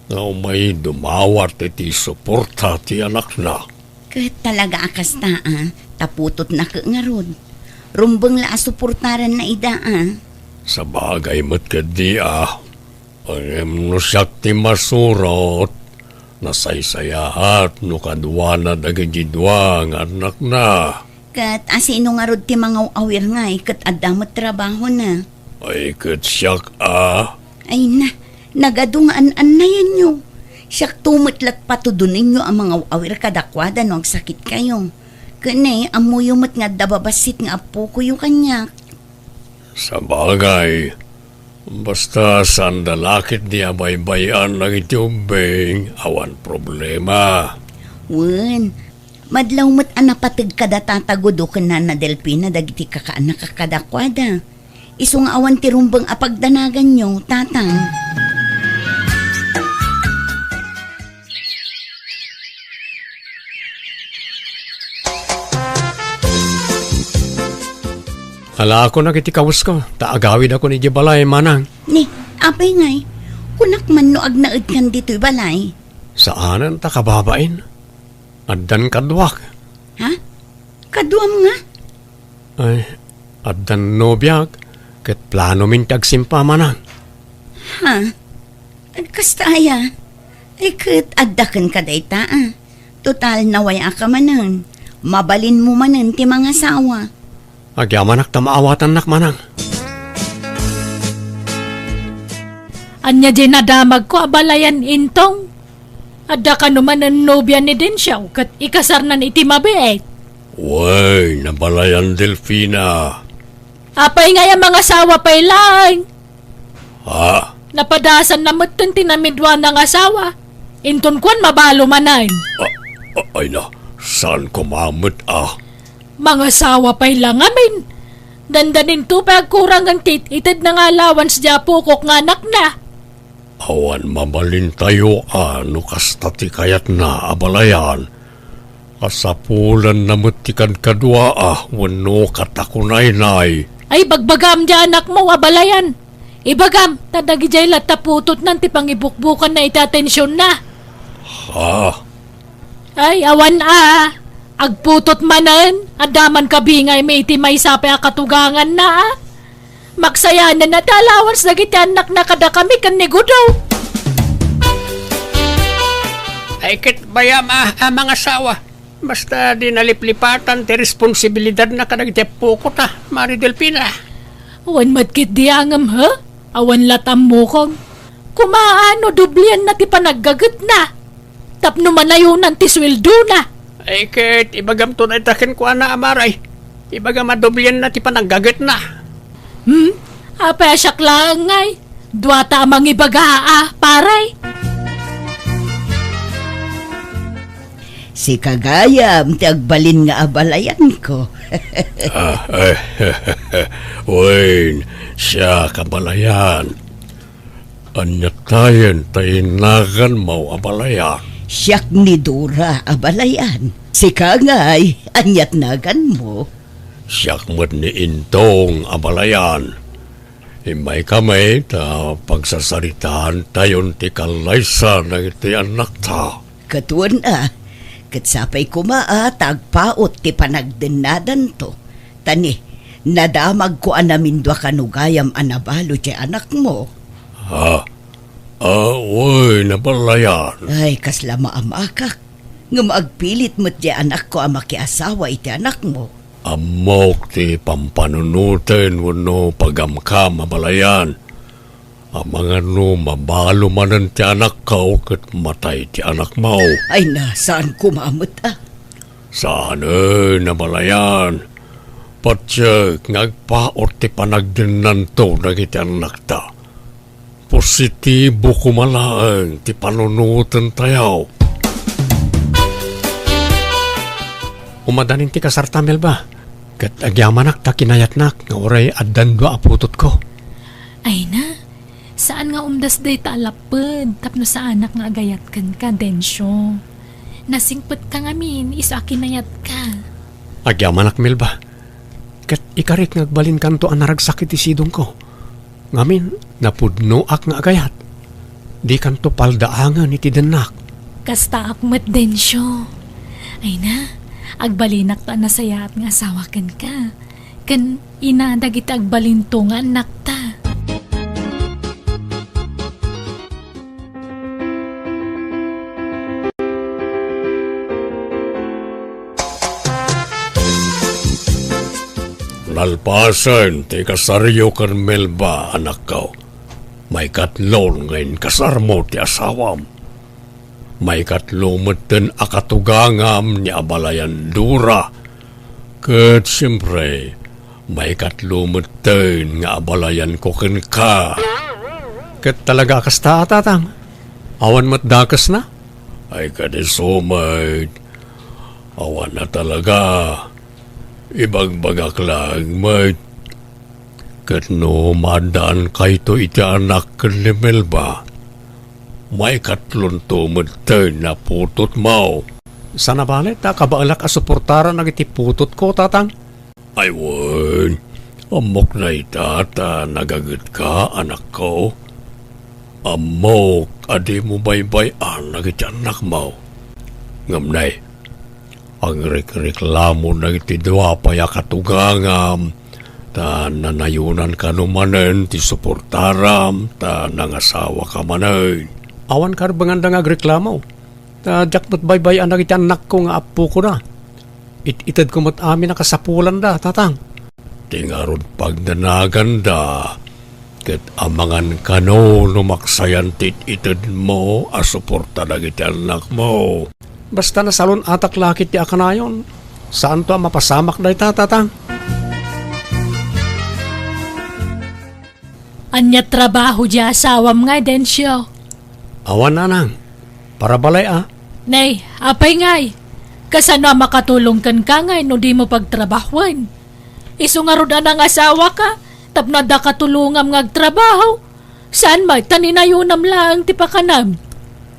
nga umay dumawat iti suporta ti anakna. Ket talaga a kasta, a, ta putotna ket ngarud. Rumbeng la a suportaranna ida, a. Sabagay met ketdi, a. Ngem no siak ti masurot, nasaysayaat no kaduana dagiti dua nga annakna. Ket asino ngarud ti mangaw-awir ngay ket adda met trabahona? Ay, ket siak a. Ay na, nagadu nga an-annayanyo. Siakto met lat patudonenyo a mangaw-awir kadakuada no agsakitkayo. Ken ne, ammoyo met nga adda babassit nga appokoyo kaniak. Sabagay, basta saanda la ketdi a baybay-an dagiti ubbing, awan problema. Wen, madlaw met a napateg kada Tata Gudo ken Nana Delfina dagiti kakaannak a kadakuada. Isu nga awan ti rumbeng a pagdanaganyo, Tatang. Alaakon dagiti kawesko, ta agawidakon idiay balay, manang. Ni, apay ngay, kunak man no agnaedkan ditoy balay? Saanen ta kababain. Addan kaduak. Ha? Kaduam nga? Ay, addan nobiak, ket planomin ti agsimpa, manang. Ha? Kasta aya? Ay, ket adda kenka dayta, a. Total, naway-aka manen. Mabalinmo manen ti mangasawa. Agyamanak ta maawatannak, manang. Ania diay nadamagko a balayan, Intong? Adda kano manen nobia ni Dencio ket ikasarnan iti mabiit? Wen, abalayan, Delfina. Apay ngay a mangasawa pay laeng? Ha? Napadasanna metten ti namiduana nga asawa. Inton kuan, mabalo manen. A-, a-, ay na, saan koma met, a. Mangasawa pay la ngamin. Dandaninto pay agkurangen ti it-itedna nga allowance diay apokok nga anakna. Awan mabalintayo a no kasta ti kayatna, abalayan. Kasapulanna met ti kadkaduaa wenno katakunaynay. Ay, bagbagam diay anakmo, abalayan. Ibagam, ta dagidiay latta putotnan ti pangibukbukanna iti atensionna. Ha? Ay, awan a. Agputot manen, adda man kabingaymi iti maysa pay a katuganganna, a. Maksayanen a ti allowance dagiti annakna kadakami ken ni Gudo. Ay, ket bayam a, a mangasawa. Basta di naliplipatan ti responsibilidadna kadagiti appokota, Mari Delfina. Wen met ketdi a ngem, he? Awan lat ammokon. Kumaa no doblianna ti panaggagetna tapno manayonan ti sueldona. Ay, ket ibagamto dayta kenkuana, a Mari. Ibagam a doblianna ti panaggagetna. Hmm? Apay a siak laeng ngay? Duata a mangibaga a, pare. Sika gayam ti agbalin nga abalayanko. Ah, eh, wen, siak, abalayan. Ania tayen ti naganmo, abalayan? Siak ni Dora, abalayan. Sika ngay, ania ti naganmo? Siak met ni Intong, abalayan. Immaykami ta pagsasaritaantayon ti kallaysa dagiti annakta. Ket wen a, ket sapay koma a ta agpaut ti panagdennadanto. Ta ni, nadamagko a namindua kano gayam a nabalo ti anakmo. Ha? Ah, wen, abalayan. Ay, kasla maamakak. Ngem agpilit met ti anakko a makiasawa iti anakmo. Ammok ti pampanunoten wenno pagamkam, abalayan. Amangan no mabalo manen ti anakko ket matay ti anakmo. Ay na, saan koma met a. Saanen, abalayan. Patiek nga agpaut ti panagdennanto dagiti annakta. Positibo koma laeng ti panunotentayo. Umadanin ti kasarta, Melba, ket agyamanak ta kinayatnak nga uray addan dua a putotko. Ay na, saan nga umdas dayta a lapped tapno saanak nga agayat kenka, Dencio. Nasingpetka ngamin isu a kinayatka. Agyamanak, Melba. Ket ikarik nga agbalinkanto a naragsak iti sidongko. Ngamin, napudnoak nga agayat. Dikanto paldaangen iti dennak. Kastaak met, Dencio. Ay na, agbalinak ta nasayaat nga asawa kenka. Ken ina dagiti agbalinto nga annakta. Nalpasen ti kasaryo ken Melba, anakko. Maikatlo nga inkasarmo ti asawam. Maikatlo metten a katugangam ni abalayan Dora. Ket siempre, maikatlo metten nga abalayanko kenka. Ket talaga a kasta, tatang? Awan met dakesna? Ay, kadi isu met. Awan a talaga. Ibagbagak laeng met. Ket no maaddaankayto iti anak ken ni Melba, maikatlonto metten a putotmo. Saan a bale ta kabaelak a suportaran dagiti putotko, tatang? Ay wen, ammok dayta ta nagagetka, anakko. Ammok a dimo baybay-an dagiti annakmo. Ngem nay, agrikreklamo dagiti dua pay a katugangam, ta nanayonan kano manen ti suportaram, ta nangasawaka manen. Awan karbenganda nga agreklamo, ta diak met baybay-an dagiti annakko nga appokoda. It-itedko met amin a kasapulanda, tatang. Ti ngarud pagdanaganda, ket amangan kano no maksayan ti it-itedmo a suporta dagiti annakmo. Basta nasalun-atak la ket ti akanayon, saanto a mapasamak dayta, tatang. Ania trabaho di asawam nga, Dencio? Awan, nanang. Para balay a. Nay, apay ngay? Kasano a makatulong kenka ngay no dimo pagtrabahoen? Isu ngarud a nangasawaka, tapno adda katulongam nga agtrabaho. Saan met, ta ninayonam laeng ti pakanam.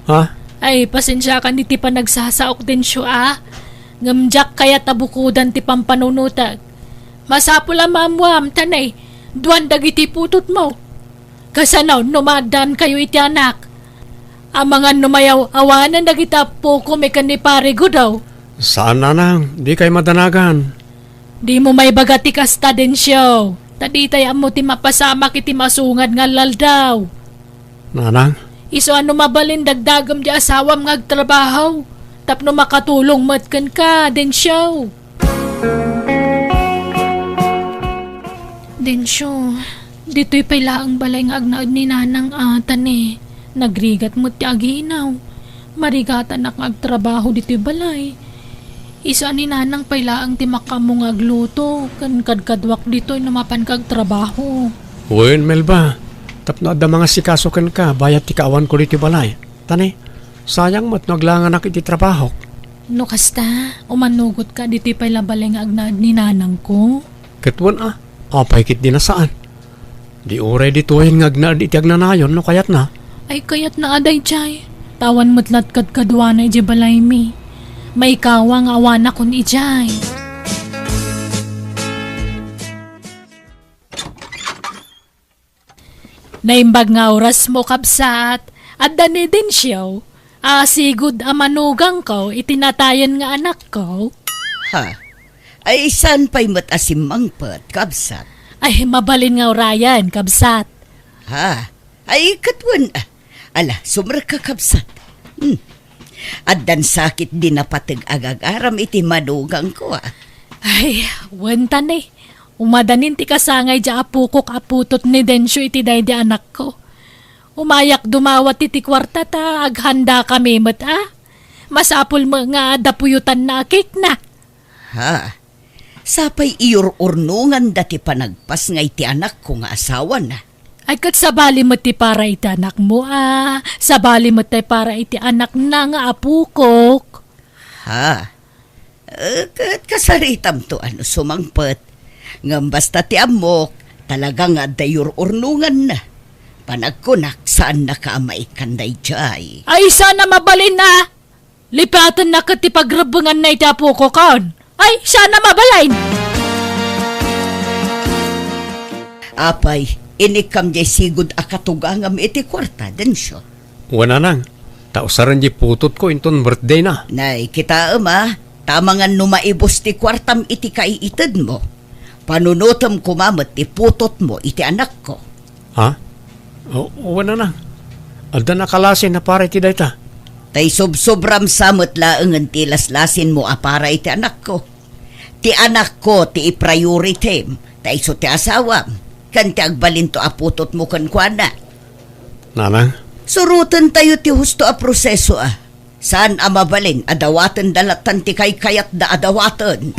Ha? Ay, pasensiakan iti panagsasaok, Dencio, a. Ngem diak kayat a bukodan ti pampanunotek. Masapul a maammuam, ta nay, duan dagiti putotmo. Kasano no maaddaankayo iti anak? Amangan no mayaw-awanen dagiti appokom ken ni Pare Gudaw. Saan, nanang, dikay madanagan. Dimo maibaga ti kasta, Dencio, ta ditay ammo ti mapasamak iti masungad nga aldaw. Nanang? Isu a no mabalin, dagdagem di asawam nga agtrabaho tapno makatulong met kenka, Dencio. Dencio, ditoy pay laeng balay nga agnaed ni Nanang a, ta ne, nagrigat met ti aginaw. Marigatanak nga agtrabaho ditoy balay. Isu a ni Nanang pay laeng ti makaammo nga agluto, ken kadkaduak ditoy no mapanka agtrabaho. Wen, Melba, tapno adda mangasikaso kenka bayat ti kaawanko ditoy balay. Ta ne, sayang met no aglanganak iti trabahok. No kasta, umanugotka ditoy pay la balay nga agnaed ni Nanangko. Ket wen a, apay ketdi a saan? Di uray ditoyen nga agnaed iti agnanayon no kayatna. Ay, kayatna a daydiay. Ta awan met la't kadkaduana idiay balaymi. Maikawa nga awanakon idiay. Naimbag nga orasmo, kabsat, adda ni Dencio a sigud a manugangko iti natayen nga anakko. Ha? Ay, saan pay met a simmangpet, kabsat? Ay, mabalin nga urayen, kabsat. Ha? Ay, ket wen, ah. Ala, sumrekka, kabsat. Hmm. Addan sakit di napateg agagaram iti manugangko, ah. Ay, wen ta ne. Umadanin ti kasangay di apokok a putot ni Dencio iti daydi anakko. Umayak dumawat iti kuarta ta aghandakami met, ah. Masapul met nga adda puyotanna a cake na. Ha? Sapay iur-urnonganda ti panagpasngay ti anakko nga asawana. Ay, ket sabali met ti para iti anakmo, a. Sabali met ti para iti anakna nga apokok. Ha? Eh, ket kasaritamto a no sumangpet. Ngem basta ti ammok, talaga nga adda iur-urnonganna. Panagkunak, saannaka a maikkan daydiay. Ay, saan a mabalin, a. Lipatenna ket ti pagrebbenganna iti apokokon. Ay, saan a mabalin! Apay, inikkam diay sigud a katugangam iti kuarta, Dencio? Wen, nanang, ta usaren diay putotko inton birthdayna. Nay, kitaem a, ta amangan no maibus ti kuartam iti kaiitedmo, panunotem koma met ti putotmo iti anakko. Ha? O, wen, nanang. Adda nakalasin a para iti dayta. Ta isubsobram sa met laengen ti laslasinmo a para iti anakko. Ti anakko ti i-priority-m, ta isu ti asawam, ken ti agbalinto a putotmo kenkuana. Nanang? Surotentayo ti husto a proseso a. Saan a mabalin a dawatenda lattan ti kaykayatda a dawaten.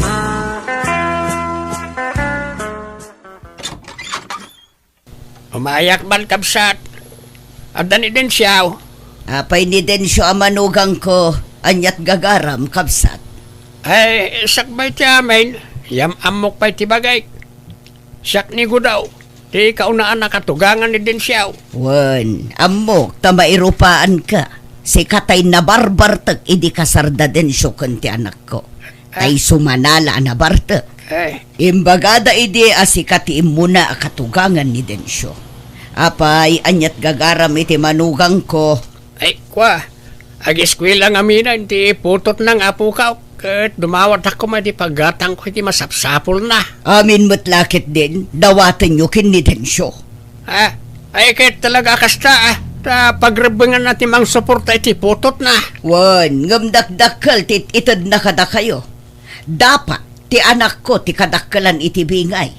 Umayak man, kabsat. Adda ni Dencio? Apay ni Dencio a manugangko, ania't gagaram, kabsat? Ay, sakbay ti amin, yam-ammok pay ti bagik. Siak ni Gudaw, ti kaunaan a katugangan ni Dencio. Wen, ammok ta mairupaanka. Sika tay nabarbartek idi kasarda Dencio ken ti anakko. Tay sumanala a nabartek. Eh. Imbagada idi a sika ti immuna a katugangan ni Dencio. Apay, ania't gagaram iti manugangko? Ay, kua, ageskuela ngamin ti putotna nga apokaw, ket dumawatak koma iti paggatangko iti masapsapulna. Amin met la ketdin, dawatenyo ken ni Dencio. Ah, ay, ket talaga a kasta, ah, ta pagrebbenganna ti mangsuporta iti putotna. Wen, ngem dakdakkel ti it-itedna kadakayo. Dapat ti anakko ti kadakkelan iti bingay.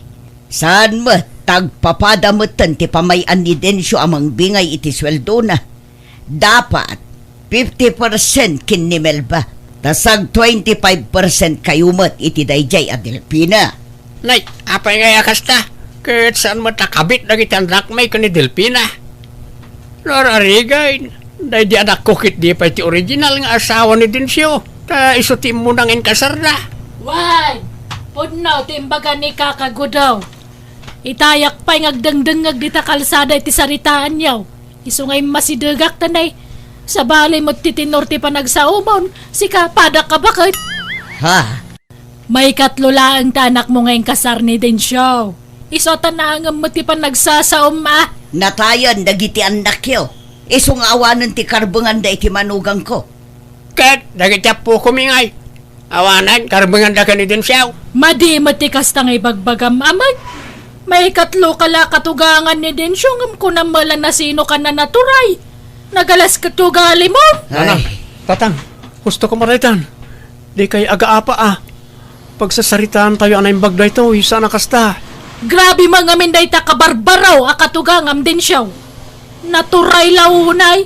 Saan met, ta agpapada metten ti pamay-an ni Dencio a mangbingay iti sueldona. Dapat fifty percent ken ni Melba, ta sag twenty-five percent kayo met iti daydiay a Delfina. Nay, apay ngay a kasta? Ket saan met a kabit dagiti annakmi ken ni Delfina? Lorarigan, daydi anakko ketdi pay ti original nga asawa ni Dencio, ta isu ti immuna nga inkasarda. Wen, pudno ti imbaga ni Kaka Gudaw. Itayak pay nga agdengdengngeg dita kalsada iti saritaanyo. Isu nga immasidegak ta nay, sabali met ti tenor ti panagsaomon, sika padak a baket. Ha? Maikatlo laeng ti anakmo nga inkasar ni Dencio. Isu a ta naangem met ti panagsasaom a. Natayen dagiti annakyo. Isu nga awanen ti karbenganda iti manugangko. Ket dagiti appokomi ngay, awanen karbenganda ken ni Dencio. Madi met ti kasta nga ibagbagam, Amay. Maikatlo ka la katugangan ni Dencio, ngem kunam met la nasino ka na naturay. Nagalas ket ti ugalimo. Nana, ay. Tatang, husto ka maraytan. Dikay agaapa a. Pagsasaritaantayo a naimbag daytoy, saan a kasta. Grabe man ngamin dayta kabarbaro a katugangam, Dencio. Naturay la unay.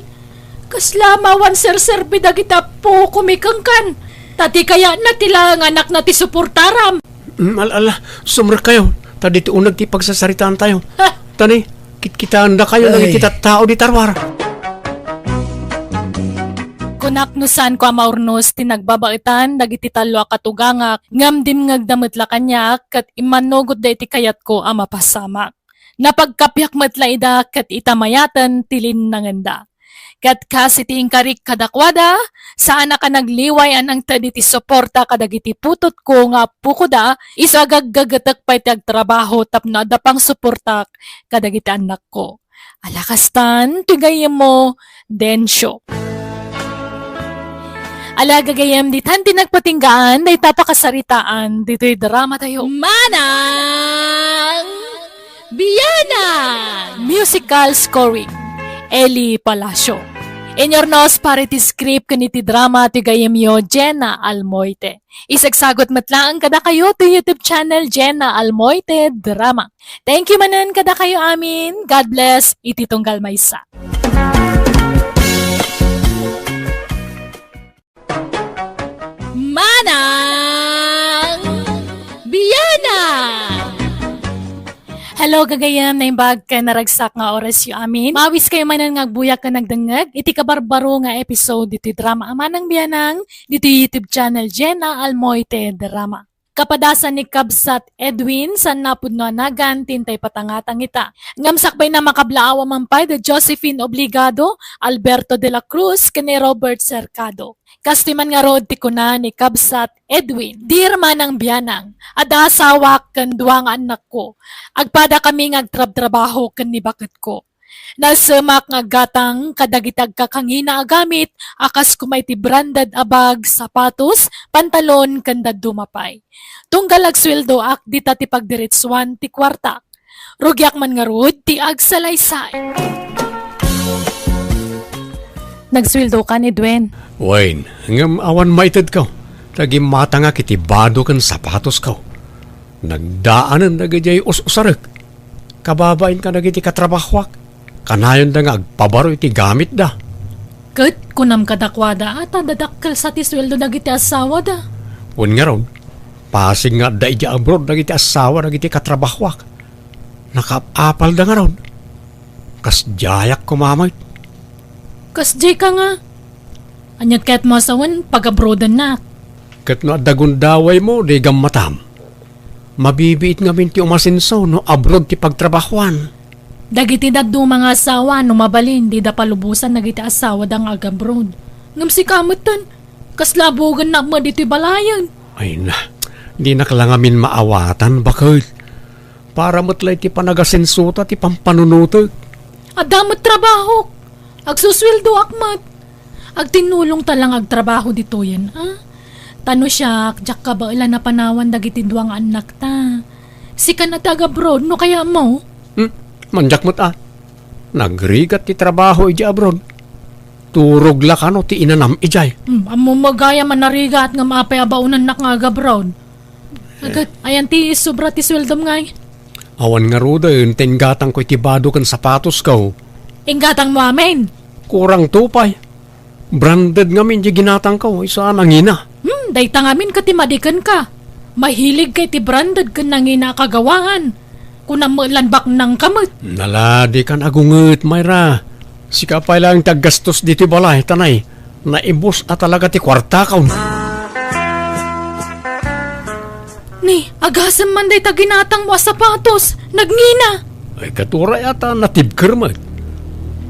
Kasla mawan serserbi dagiti appokomi kenkan. Ta ti kayatna ti laeng anakna ti suportaram. Mm, al-, ala, sumrekkayo, ta ditoy uneg ti pagsasaritaantayo. Ha? Tani, kitkitaendakayo dagiti tattao dita ruar. Kunak no saanko a maurnos ti nagbabaetan dagiti tallo a katugangak, ngem dimngegda met la kaniak ket immannugotda iti kayatko a mapasamak. Napagkapiak met la ida ket ita mayaten ti linnangenda. Ket kas iti inkarik kadakuada, saanak a nagliway a nangted iti suporta kadagiti putotko nga appokoda, isu a gaggagetek pay ti agtrabaho tapno adda pangsuportak kadagiti annakko. Ala kastan, ti gayyemmo, Dencio. Ala gagayyem, ditan ti nagpatinggaan dayta pakasaritaan ditoy dramatayo. Manang Biana! Musical scoring, Eli Palacio. Inyurnos para iti script ken iti drama ti gayyemyo, Jenna Almoite. Isagsagut met laeng kadakayo ti YouTube channel Jenna Almoite Drama. Thank you manen kadakayo amin. God bless iti tunggal maysa. Manang Biana! Hello, gagayem, naimbag ken naragsak nga orasyo amin. Mawiskayo manen nga agbuyak ken agdengngeg iti kabarbaro nga episode ditoy drama a Manang Bianang ditoy YouTube channel Jenna Almoite Drama. Kapadasan ni Kabsat Edwin, saan napudno a nagan ti intay patangatang ita. Ngem sakbayna, makablaaw a man pay da Josephine Obligado, Alberto de la Cruz, ken ni Robert Cercado. Kastoy man ngarud ti kuna ni Kabsat Edwin, "Dear Manang Bianang, adda asawak ken dua nga annakko. Agpadakami nga agtrabtrabaho ken ni baketko. Nasemak nga aggatang kadagiti agkakangina a gamit a kas kuma iti branded a bag, sapatos, pantalon, ken dadduma pay. Tunggal agsueldoak, dita ti pagdiretsuan ti kuartak. Rugiak man ngarud ti agsalaysay." Nagsueldokan, Edwin? Wen, ngem awan maitedko. Ta gimmatangak iti bado ken sapatosko. Nagdaanen dagidiay us-usarek. Kababain kadagiti katrabahoak. Kanayonda nga agpabaro iti gamitda. Ket kunam kadakuada a ta dadakkel sa ti sueldo dagiti asawada. Wen ngarud, pasig nga adda idiay abroad dagiti asawa dagiti katrabahoak. Nakaap-apalda ngarud. Kasdiayak koma met. Kasdiay ka nga? Ania kayatmo a sawen, pag-abroadennak? Ket no adda gundawaymo, di gammatam. Mabibiit ngamin ti umasenso no abroad ti pagtrabahoan. Dagiti dadduma nga asawa, no mabalin, dida palubosan dagiti asawada nga ag-abroad. Ngem sika metten, kasla buogennak met ditoy balayen. Ay na, dinak la ngamin maawatan, baket. Para met la iti panagasensota ti pampanunotek. Adda met trabahok. Agsusueldoak met. Agtinnulongta la nga agtrabaho ditoyen, a? Ta no siak, diak kabaelan a panawan dagiti dua nga annakta. Sikan a ti ag-abroad, no kayatmo? Hmm? Mandiak met a. Nagrigat ti trabaho idiay abroad. Turog la kano ti inanam idiay. Hmm, ammom gayam a narigat ngem apay a baonannak nga ag-abroad? Agat, ayan ti sobra ti sueldom ngay? Awan ngaruden ta inggatangko iti bado ken sapatosko. Inggatangmo amin? Kurangto pay. Branded ngamin ti ginatangko, isu a nangina. Hmm, dayta ngamin ket ti madikenka. Mahiligka iti branded ken nangina a kagawaan. Kunam met lan baknangka met. Naladikan agunget, Myra. Sika pay laeng ti aggastos ditoy balay, ta nay, naibus a talaga ti kuartakon. Ni, agasem man dayta ginatangmo a sapatos, nagngina. Ay, ket uray a ta natibker met.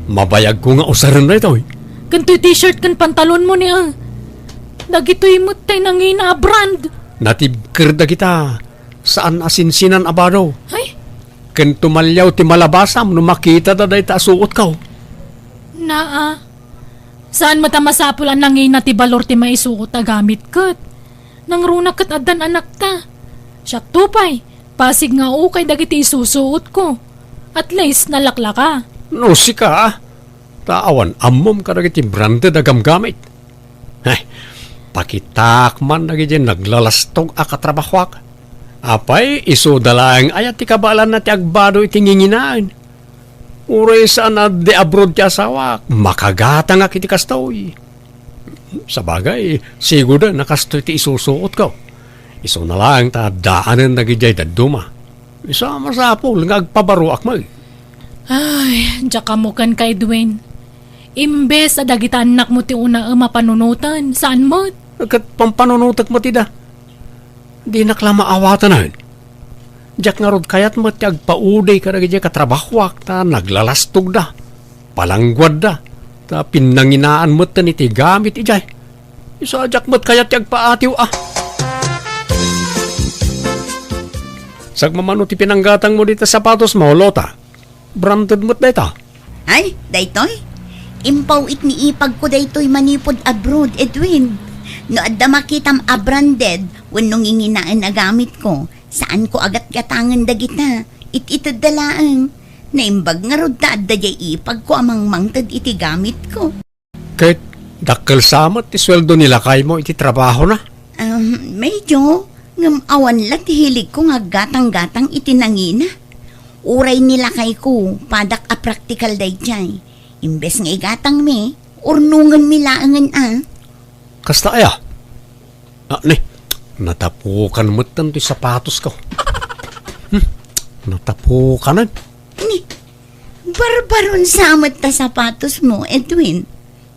Mabayagko nga usaren daytoy. Ken toy t-shirt ken pantalonmo ni, a. Dagitoy met tay nangina a brand. Natibker dagita. Saan a sinsinan a bado. Ay? Ken tumalliaw ti malabasam no makitada dayta a suotko. Naa. Saan met a masapul a nangina ti balor ti maisuot a gamit ket. Nangruna ket addan anakta. Siakto pay, pasig nga ukay dagiti isusuotko. At least, nalaklaka. No sika, ta awan ammom kadagiti branded a gamgamit. Ay, pakitaak man dagiti naglalastog a katrabahoak. Apay, isuda laeng aya ti kabaelanna ti agbado iti nginginaen? Uray saan a di abroad ti asawak, makagatangak iti kastoy. Sabagay, sigurda a kastoy ti isusuotko. Isuna laeng ta addaanen dagidiay dadduma. Isu a masapul nga agpabaroak met. Ay, diak ammo kenka, Edwin. Imbes a dagiti annakmo ti unaem a panunoten, saan met? Ket pampanunotek met ida. Dinak la maawatanen. Diak ngarud kayat met ti agpaudi kadagiti katrabahoak ta naglalastogda, palangguadda, ta pinnanginaan metten iti gamit idiay. Isu a diak met kayat ti agpaatiw a. Sagmamano ti pinanggatangmo dita sapatosmo, Lota. Branded met dayta. Ay, daytoy? Impaw-it ni ipagko daytoy manipud abroad, Edwin. No adda makitam a branded wenno nginginaen a gamitko, saanko a gatgatangen dagita. It-itedda laeng. Naimbag ngarud ta adda diay ipagko a mangmangted iti gamitko. Ket dakkel sa met ti sueldo ni lakaymo iti trabahona? Um, medyo. Ngem awan la ti hiligko nga aggatang-gatang iti nangina. Uray ni lakayko, padak a praktikal daydiay. Imbes nga igatangmi, urnongenmi laengen a. Kasta aya? Ah, ni, natapukan metten ti sapatosko. Hmm, natapukanen. Ni, barbaron sa met ta sapatosmo, Edwin.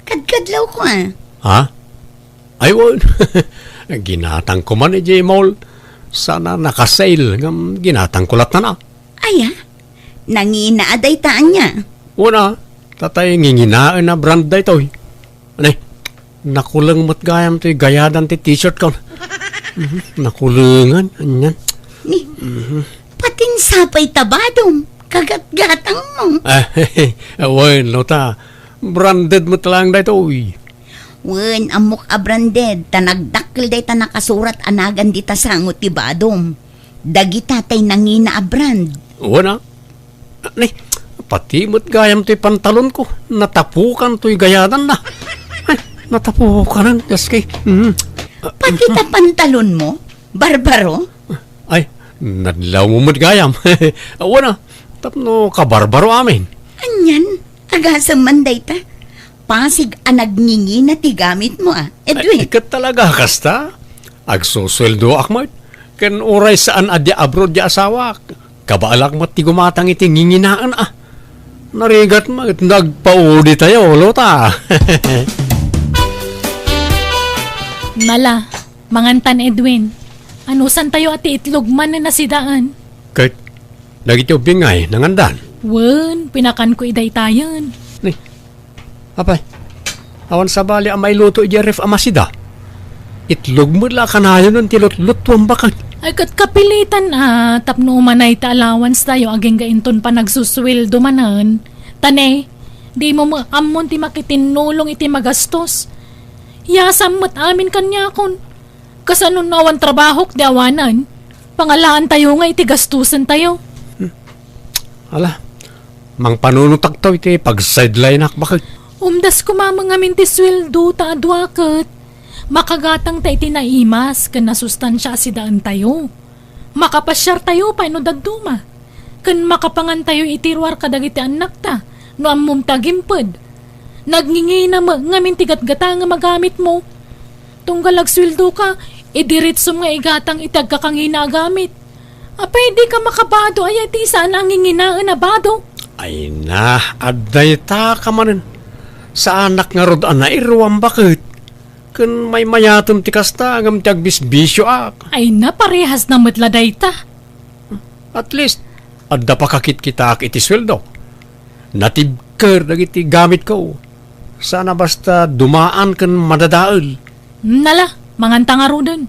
Kadkadlawko a. Ha? Ay, wen. Ginatangko man idiay mall. Saan a naka-sale ngem ginatangko lattan a. Aya? Nangina a dayta ania? Wen a, tatay nginginaen a brand daytoy. Ania, nakuleng met gayam toy gayadan ti t-shirt ko. Mhm, nakulengan, anian. Ni, Mhm. Patin sapay ta badom, kagatgatang mo. Ah, wen, no ta, branded met laeng daytoy. Wen, ammok a branded, ta nagdakkel dayta nakasurat a nagan dita sango ti badom. Dagita tay nangina a brand. Wen a. Ni, pati met gayam toy pantalon ko, natapukan toy gayadanna. Ay, natapukanan, Dios kay. Mhm. Pati ta pantalon mo, Barbaro? Ay, nadlaw mo met gayam. Wen a, tapno kabarbaro amin. Anian, agasem man dayta. Pasig a nagngingina ti gamit mo, a, Edwin. Ay, ket talaga, kasta? Agsusueldoak met, ken uray saan a dia abroad ti asawak. Kabaelak met ti gumatang iti nginginaen, a. Narigat met, nagpaudi tayo, Lota. Nala, mangantan, Edwin. Anusantayo a ti itlog manen a sidaan? Ket, dagiti ubbing ngay, nangandan? Wen, pinakanko idaytayen. Ni, apay, awan sabali a mailuto idiay ref a masida. Itlog met la a kanayonen ti lutlutuam baket. Ay, ket kapilitan a, tapno umanay ti allowance tayo agingga inton panagsusueldo manen. Ta ne, dimo met ammon ti makitinnulong iti magastos. Yasam met amin kaniakon. Kasano no awan trabahok di awanan? Pangalaantayo nga iti gastusentayo. Hmm. Ala, mangpanunotakto iti pag-sideline-ak baket. Umdas koma ngamin ti sueldo ta a dua ket makagatangta iti naimas ken nasustansia a sidaentayo. Makapasiartayo pay no dadduma. Ken makapangantayo iti ruar kadagiti annakta no ammom ta agimped. Nagngingina met ngamin ti gatgatangem a gamitmo. Tunggal agsueldoka, idiritsom nga igatang iti agkakangina a gamit. Apay, dika makabado aya iti saan a nginginaen a bado? Ay na, adda ita ka manen. Saanak ngarud a nairuam baket. Ken maymayatem ti kasta ngem ti agbisbisioak. Ay na, parehas na met la dayta. At least, adda pakakitkitaak iti sueldo. Natibker dagiti gamitko. Saan a basta dumaan ken madadael. Nala, manganta ngaruden.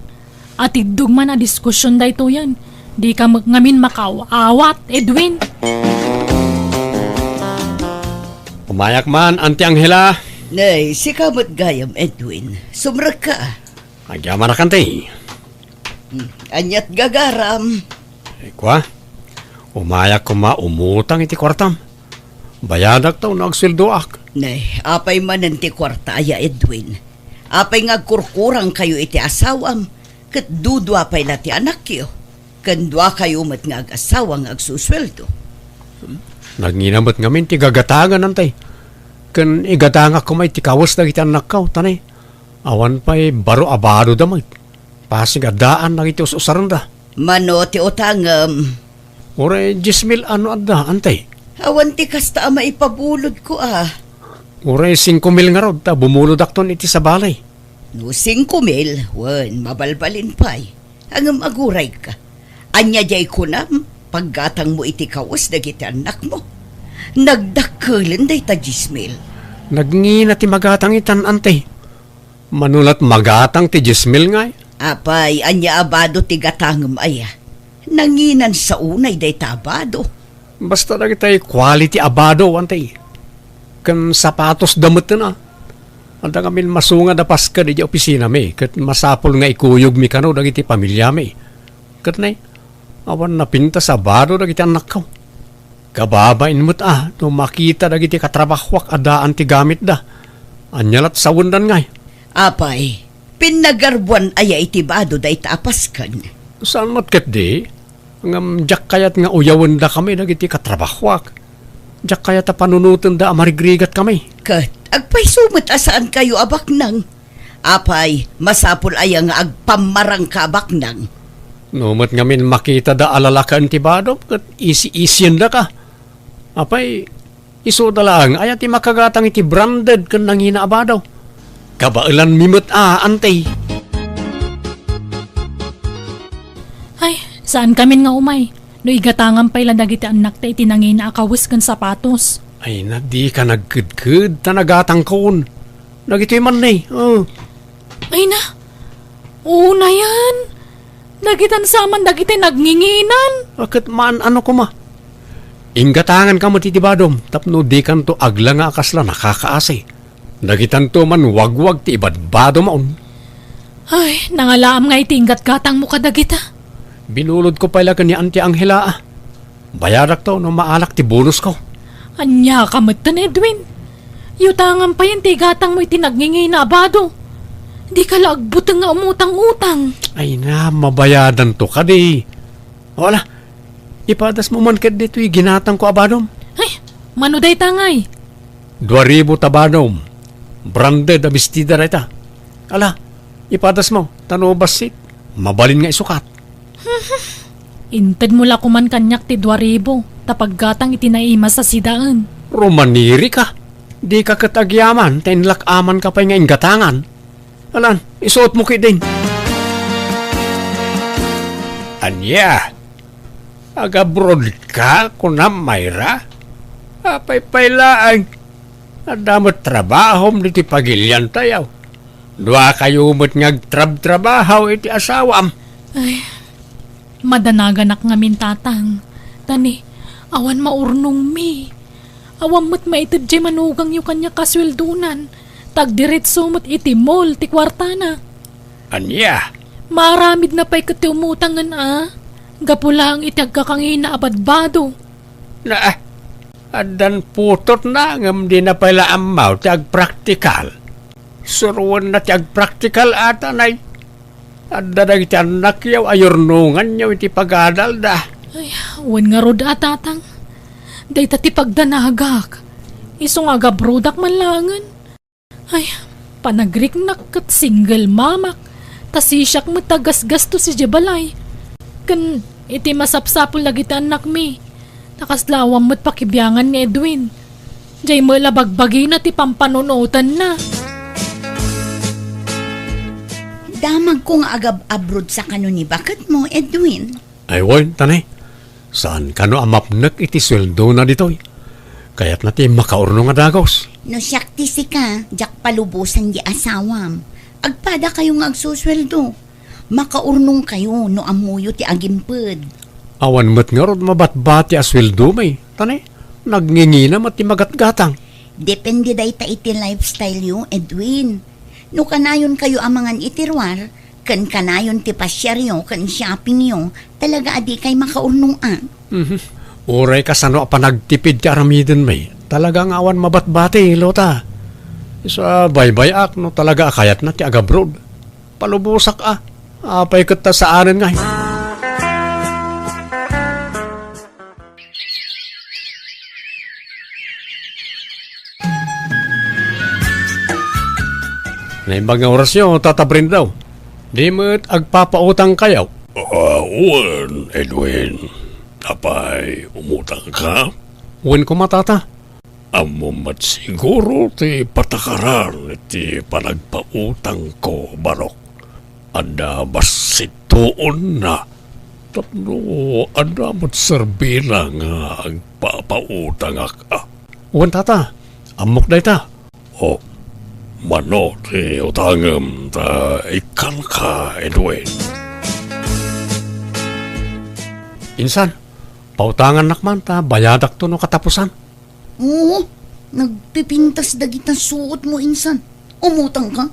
Atiddog man a diskusion daytoyen. Dika met ngamin makaawat, Edwin. Umayak man, Auntie Angela. Nay, sika met gayam, Edwin. Sumrekka. Agyamanak, Auntie. Hmm, aniat gagaram? Eh, kua, umayak koma umutang iti kuartam. Bayadak ta no agsueldoak. Ne, apay manen ti kuarta aya, Edwin? Apay nga agkurkurangkayo iti asawam, ket dudua pay la ti anakyo, ken duakayo met nga agasawa nga agsusueldo? Nagngina met ngamin ti gagatangan, Auntie. Ken igatangak koma iti kawes dagiti annakko, ta ne, awan pay baro a badoda met. Pasig a daan dagiti us-usarenda. Mano ti utangem? Uray dies mil a no adda, Auntie. Awan ti kasta a maipabulodko a. Uray singko mil ngarud ta bumulodakton iti sabali. No singko mil, wen, mabalbalin pay. Ngem agurayka. Ania diay kunam, paggatangmo iti kawes dagiti annakmo? Nagdakkelen dayta dies mil. Nagngina ti magatang itan, Auntie. Mano lat magatang ti dies mil ngay? Apay, ania a bado ti gatangem aya? Nanginan sa unay dayta a bado. Basta dagitay quality a bado, Auntie. Ken sapatosda metten a. Adda ngamin masungad a pasked idiay opisinami, ket masapul nga ikuyogmi kano dagiti pamiliami. Ket ne, awan napintas a bado dagiti annakko. Kababain met a no makita dagiti katrabahoak a daan ti gamitda. Ania lat sawendan ngay? Apay, pinnagarbuan aya iti bado dayta a pasken? Saan met ketdi, ngem diak kayat nga uyawendakami dagiti katrabahoak. Diak kayat a panunotenda a marigrigatkami. Ket agpayso met a saankayo a baknang? Apay, masapul aya nga agpammarangka a baknang? No met ngamin makitada a lalaken ti badom ket isi-isiendaka. Apay, isuda laeng aya ti makagatang iti branded ken nangina a bado. Kabaelanmi met a, Auntie. Saankamin nga umay, no igatangam pay la dagiti annakta iti nangina a kawes ken sapatos. Ay na, dika nagkedked, ta nagatangkon. Dagitoy man ni, oh. Ay na, unayen. Dagitan sa man dagiti nagnginginan. A, ket maan-ano koma. Inggatanganka met iti badom, tapno dikanto aglanga a kasla nakakaasi. Dagitanto man wagwag ti ibadbadom on. Ay, nangalaam nga iti inggatgatangmo kadagita. Binulodko pay la ken ni Auntie Angela, a. Bayadakto no maalak ti bonusko. Ania ka metten, Edwin? Yutangam payen ti igatangmo iti nagngingina a bado. Dika la agbuteng nga umutang-utang. Ay na, mabayadanto kadi. O ala, ipadasmo man ket ditoy ginatangko a badom. Ay, mano dayta ngay? Dua ribu ta badom. Branded a bestida dayta. Ala, ipadasmo, ta no bassit, mabalin nga isukat. Intedmo la koman kaniak ti dua ribu, ta paggatang iti naimas a sidaen. Rumanirika. Dika ket agyaman, ta inlak-amanka pay nga inggatangan. Alan, isuotmo ketdin. Ania? Agabrodka, kunam, Myra? Apay pay laeng. Adda met trabahom ditoy pagiliantayo. Duakayo met nga agtrabtrabaho iti asawam. Ay, madanaganak ngamin, Tatang. Ta ni, awan maurnongmi. Awan met maited diay manugangyo kaniak a sueldonan. Ta agdiretso met iti mall ti kuartana. Ania? Maaramidna pay ket ti umutangen a. Gapu laeng iti agkakangina a badbado. Na, addan putotna ngem dina pay la ammo ti agpraktikal. Suroenna ti agpraktikal a, Tanay. Adda dagiti annakyo a yurnonganyo iti pagadalda. Ay, wen ngarud a, Tatang. Dayta ti pagdanagak. Isu nga agabrodak man laengen. Ay, panagriknak ket single mamak. Ta sisiak met a gasgastos idiay balay. Ken iti masapsapul dagiti annakmi, ta kasla awan met pakibiangan nga Edwin. Diay met la bagbagina ti pampanunotenna. Damagko nga agab-abroad sa kano ni baketmo, Edwin. Ay wen, Tanay. Saan kano a mapnek iti sueldona ditoy. Kayatna ti makaurnong a dagus. No siak ti sika, diak palubosan di asawam. Agpadakayo nga agsusueldo. Makaurnongkayo no ammoyo ti agimped. Awan met ngarud mabatbati a sueldomi, Tanay. Nagngingina met ti magatgatang. Depende dayta iti lifestyle-yo, Edwin. No kanayonkayo a mangan iti ruar, ken kanayon ti pasiaryo ken shoppingyo, talaga a dikay makaurnong a. Mhm. Uray kasano a panagtipid ti aramidenmi, talaga nga awan mabatbati, Lota. Isu a baybay-ak no talaga a kayatna ti agabroad. Palubosak a. Apay ket ta saanen ngay. Naimbag nga orasyo, Tata Brindao. Di met agpapautangkayo? Ah, wen, Edwin. Apay, umutangka? Wen koma, Tata. Ammom met siguro ti patakaran iti panagpautangko, Barok. Adda bassit tuonna. Tapno adda met serbina nga agpapautangak, a. Wen, Tata. Ammok dayta. O, mano ti utangem ta ikkanka, Edwin? Insan, pautangannak man ta bayadakto no katapusan. Oo, nagpipintas dagita suotmo, insan. Umutangka?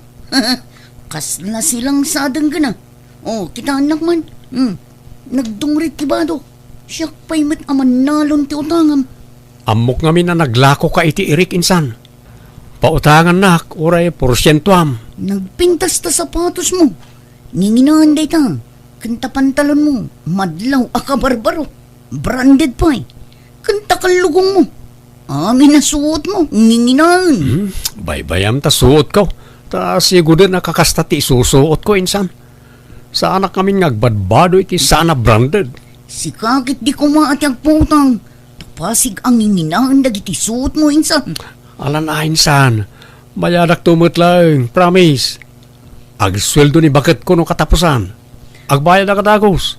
Kasla silang sa denggana. O, kitaennak man. Hmm. Nagdungrit ti bado. Siak pay met a mannalon ti utangam. Ammok ngamin a naglakoka iti irik, insan. Pautangannak, uray porsientoam. Nagpintas ta sapatosmo. Nginginaen dayta. Ken ta pantalonmo, madlaw a kabarbaro. Branded pay. Ken ta kallugongmo. Amin a suotmo, nginginaen. Hmm, baybayam ta suotko. Ta siguden a kakasta ti isusuotko, insan. Saanak ngamin nga agbadbado iti saan a branded. Sika ket di koma a ti agpautang. Ta pasig a nginginaen dagiti suotmo, insan. Alan a, insan. Bayadakto met laeng, promise. Agsueldo ni baketko no katapusan. Agbayadak a dagus.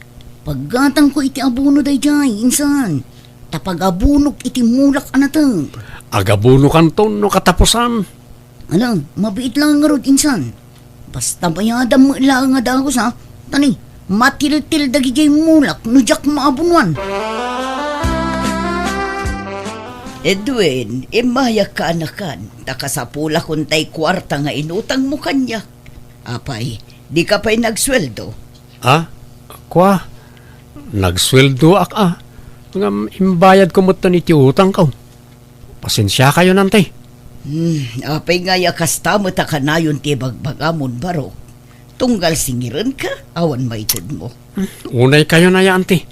Paggatangko iti abono daydiay, insan. Ta pagabonok iti mulak a nateng. Agabonokanton no katapusan. Ala, mabiit laeng ngarud, insan. Basta bayadam met laeng a dagus, ha? Tani, matiltil dagidiay mulak no diak maabonoan. Edwin, immayak kaanakan, ta kasapulakon tay kuarta nga inutangmo kaniak. Apay, dika pay nagsueldo? Ha? Kua, nagsueldoak a. Ngem imbayadko metten iti utangko. Pasensiakayon, anti. Hmm, apay ngay a kasta met a kanayon ti ibagbagamon, Barok? Tunggal singirenka, awan maitedmo. Hmm, unaykayon aya, anti.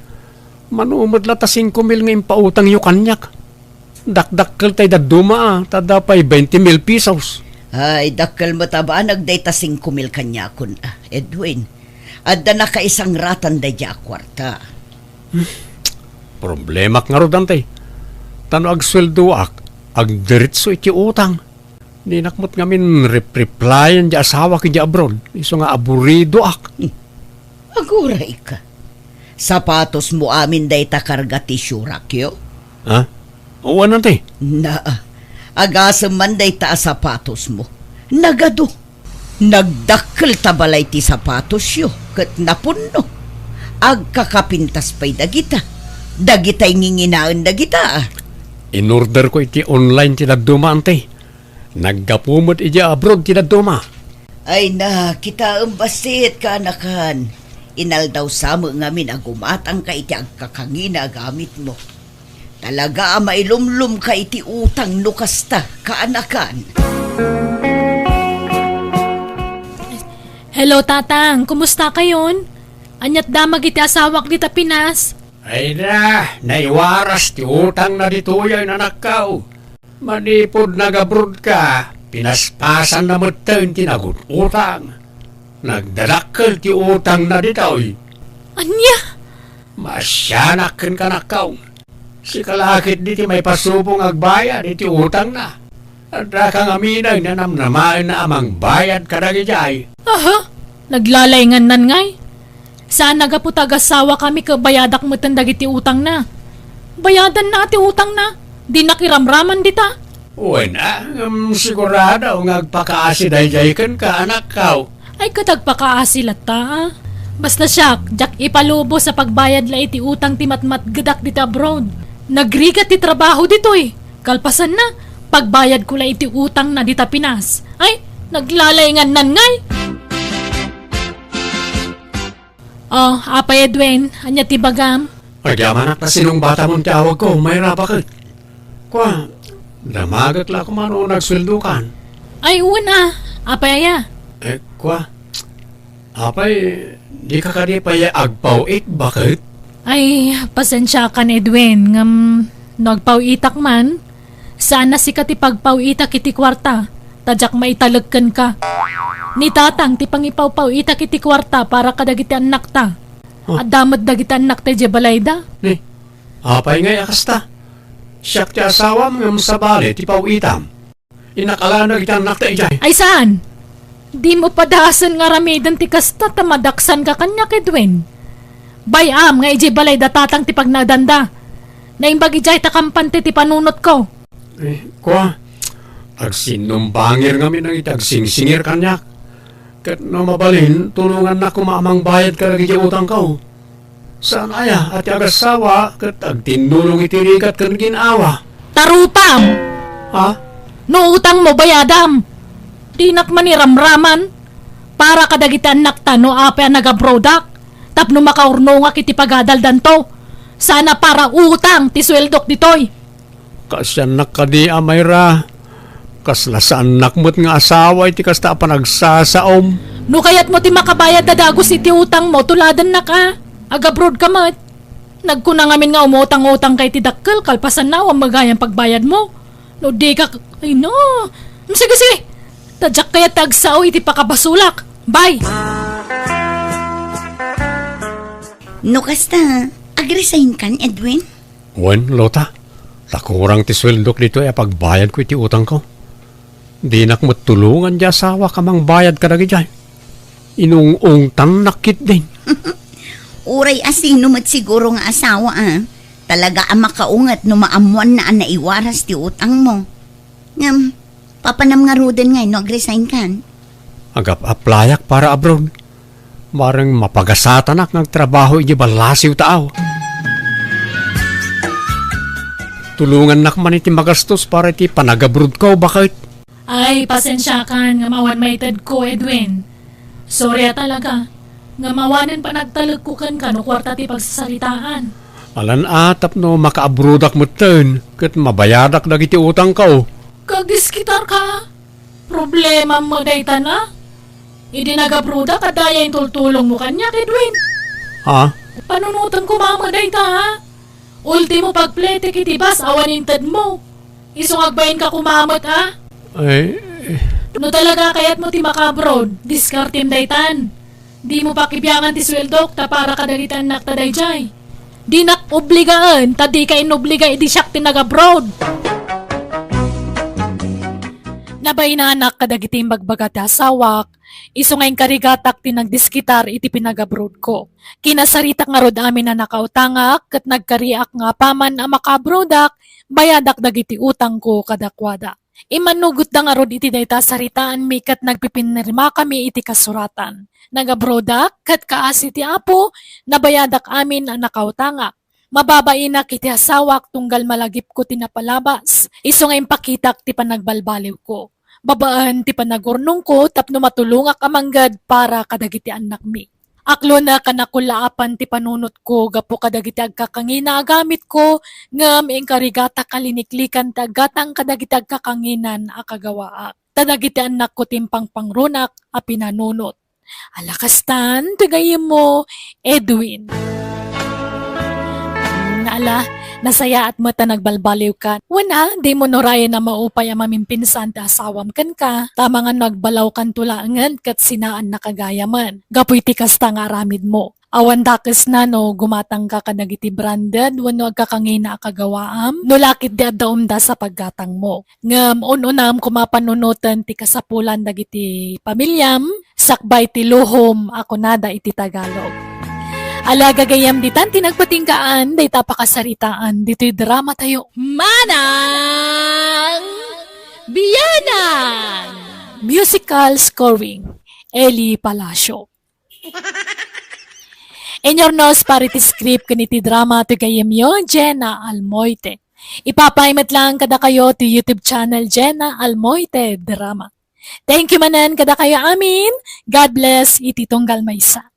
Mano met la ta singko mil nga impautangyo kaniak. Dakdakkel tay dadduma a, ta adda pay twenty mil pesos. Ay, dakkel met a banag dayta singko mil kaniakon a, Edwin. Adda nakaisangratan daydiay a kuarta. Hmm. Problemak ngarud, anti. Ta no agsueldoak, agdiretso iti utang. Dinak met ngamin rep-replyan di asawak idiay abroad, isu nga aburidoak. Hmm. Agurayka. Sapatosmo amin dayta karga ti siorakyo? Ha? Wen, anti. Naa. Agasem man dayta a sapatosmo. Nagadu. Nagdakkel ta balay ti sapatosyo ket napunno. Agkakapintas pay dagita. Dagitay nginginaen dagita. Inorderko iti online ti dadduma, anti. Naggapu met idiay abroad ti dadduma. Ay na, kitaem bassit, kaanakan. Inaldaw sa met ngamin a gumatangka iti agkakangina a gamitmo. Talaga a mailumlomka iti utang no kasta, kaanakan. Hello, Tatang. Kumusta kayon? Aniat damag iti asawak dita Pinas? Ay na, naiwaras ti utangna ditoy a inanakko. Manipud nag-abroad ka, pinaspasanna metten ti nagut-utang. Nagdadakkel ti utangna ditoy. Ania? Maasianak kenka, anakko. Sika la ketdi ti maipasubong agbayad iti utangna. Addaka ngamin a namnamaenna a mangbayad kadagidiay. Aha? Naglalaingannan ngay? Saan a gapu ta agasawakami ket bayadak metten dagiti utangna. Bayadanna ti utangna. Dinak iramraman dita. Wen a, ngem sigurado nga agpakaasi daydiay kenka, anakko. Ay, ket agpakaasi latta, a. Basta siak, diak ipalubos a pagbayad la iti utang ti matmatgedak dita abroad. Nagrigat ti trabaho ditoy. Kalpasanna, pagbayadko la iti utangna dita Pinas. Ay, naglalaingannan ngay. Oh, Apay Edwin, ania ti bagam? Agyamanak ta sinungbatamon ti awagko, Mayra, baket. Kua, damagek la koma no nagsueldokan. Ay, wen a. Apay aya? Eh, kua, apay, dika kadi pay agpaw-it, baket? Ay, pasensiakan, Edwin, ngem no agpaw-itak man, saan a sika ti pagpaw-itak iti kuarta, ta diak maitalek kenka. Ni Tatang ti pangipawpaw-itak iti kuarta para kadagiti annakta. Huh? Adda met dagiti annakta idiay balayda. Ni, apay ngay a kasta? Siak ti asawam ngem sabali ti paw-itam. Inakalanak iti annakta idiay. Ay saan? Dimo padasen nga aramiden ti kasta ta madaksanka kaniak, Edwin. Bay-am nga idiay balayda Tatang ti pagnaedanda. Naimbag idiay ta kampante ti panunotko. Eh, kua, agsinnumbangir ngamin dagiti agsingsingir kaniak. Ket no mabalin, tulongannak koma a mangbayad kadagiti utangko. Saan aya a ti agassawa ket agtinnulong iti rigat ken gin-awa? Ta rupam! Ha? No utangmo, bayadam! Dinak man iramraman para kadagiti annakta no apay a nag-abroadak tapno makaurnongak iti pagadaldanto. Saan a para utang ti sueldok ditoy. Kaasiannak kadi a, Mayra? Kasla saannak met nga asawa iti kasta a panagsasaom. No kayatmo ti makabayad a dagus iti utangmo, tuladennak a. Ag-abroad ka met. Nagkuna ngamin nga umutang-utang ka iti dakkel, kalpasanna, awan met gayan pagbayadmo. No dika, ay no. Mm, sige, sige. Ta diak kayat ti agsao iti pakabasolak. Bye! No kasta, agresign kan, Edwin? Wen, Lota, ta kurang ti sueldok ditoy a pagbayadko iti utangko. Dinak met tulongan ti asawak a mangbayad kadagidiay. Inung-ungtannak ketdin. Uray a sino met siguro nga asawa, a. Talaga a makaunget no maammoanna a naiwaras ti utangmo. Ngem, papanam ngaruden ngay no agresign kan? Agap-applyak para abroad. Bareng mapagasatanak nga agtrabaho iti ballasiw taaw. Tulongannak man iti magastos para iti panagabrodko, baket. Ay, pasensiakan nga awan maitedko, Edwin. Sorry a talaga, nga awanen panagtalekko kenka no kuarta ti pagsasaritaan. Alan a tapno makaabrodak metten, ket mabayadak dagiti utangko. Kagdiskitarka? Problemam met dayta na? Idi nagabrodak, adda aya intultulongmo kaniak, Edwin? Ha? Panunotem koma met dayta, ha? Ultimo pagpletek iti bus awan intedmo. Isu nga agbainka koma met, a? Ay, eh. No talaga kayatmo ti makaabroad, diskartem daytan. Dimo pakibiangan ti sueldok ta para kadagiti annakta daydiay. Dinak obligaen ta dika inobliga idi siak ti nagabroad. Nabainanak kadagiti imbagbaga ti asawak, isu nga inkarigatak ti nagdiskitar iti pinagabroadko. Kinasaritak ngarud amin a nakautangak ket nagkariak nga apaman a makaabroadak, bayadak dagiti utangko kadakuada. Immannugotda ngarud iti dayta a saritaanmi ket nagpipinirmakami iti kasuratan. Nagabroadak ket kaasi ti Apo, nabayadak amin a nakautangak. Mababainak iti asawak tunggal malagipko ti napalabas, isu nga impakitak ti panagbalbaliwko. Babaen ti panagurnongko tapno matulongak a mangged para kadagiti annakmi. Aklonek a nakullaapan ti panunotko gapu kadagiti agkakangina a gamitko, ngem inkarigatak a liniklikan ti aggatang kadagiti agkakanginan a kagawaak. Ta dagiti annakko ti impangpangrunak a pinanunot. Ala kastan ti gayyemmo, Edwin. Mm, ala, nasayaat met ta nagbalbaliwkan. Wen a, dimo nurayen a maupay a mamimpinsan ti asawam kenka. Ta amangan no agbalawkanto laengen ket sinaannaka gayamen. Gapu iti kasta nga aramidmo. Awan dakesna no gumatangka kadagiti branded wenno agkakangina a kagawaam, no la ketdi adda umdas a paggatangmo. Ngem un-unam koma panunoten ti kasapulan dagiti pamiliam, sakbay ti luhom a kunada iti Tagalog. Ala gagayyem, ditan ti nagpatinggaan dayta a pakasaritaan ditoy dramatayo. Manang Biyanan! Musical scoring, Eli Palacio. Inyurnos para iti script ken iti drama ti gayyemyo, Jenna Almoite. Ipapaay met laeng kadakayo ti YouTube channel, Jenna Almoite Drama. Thank you manen kadakayo amin. God bless iti tunggal maysa.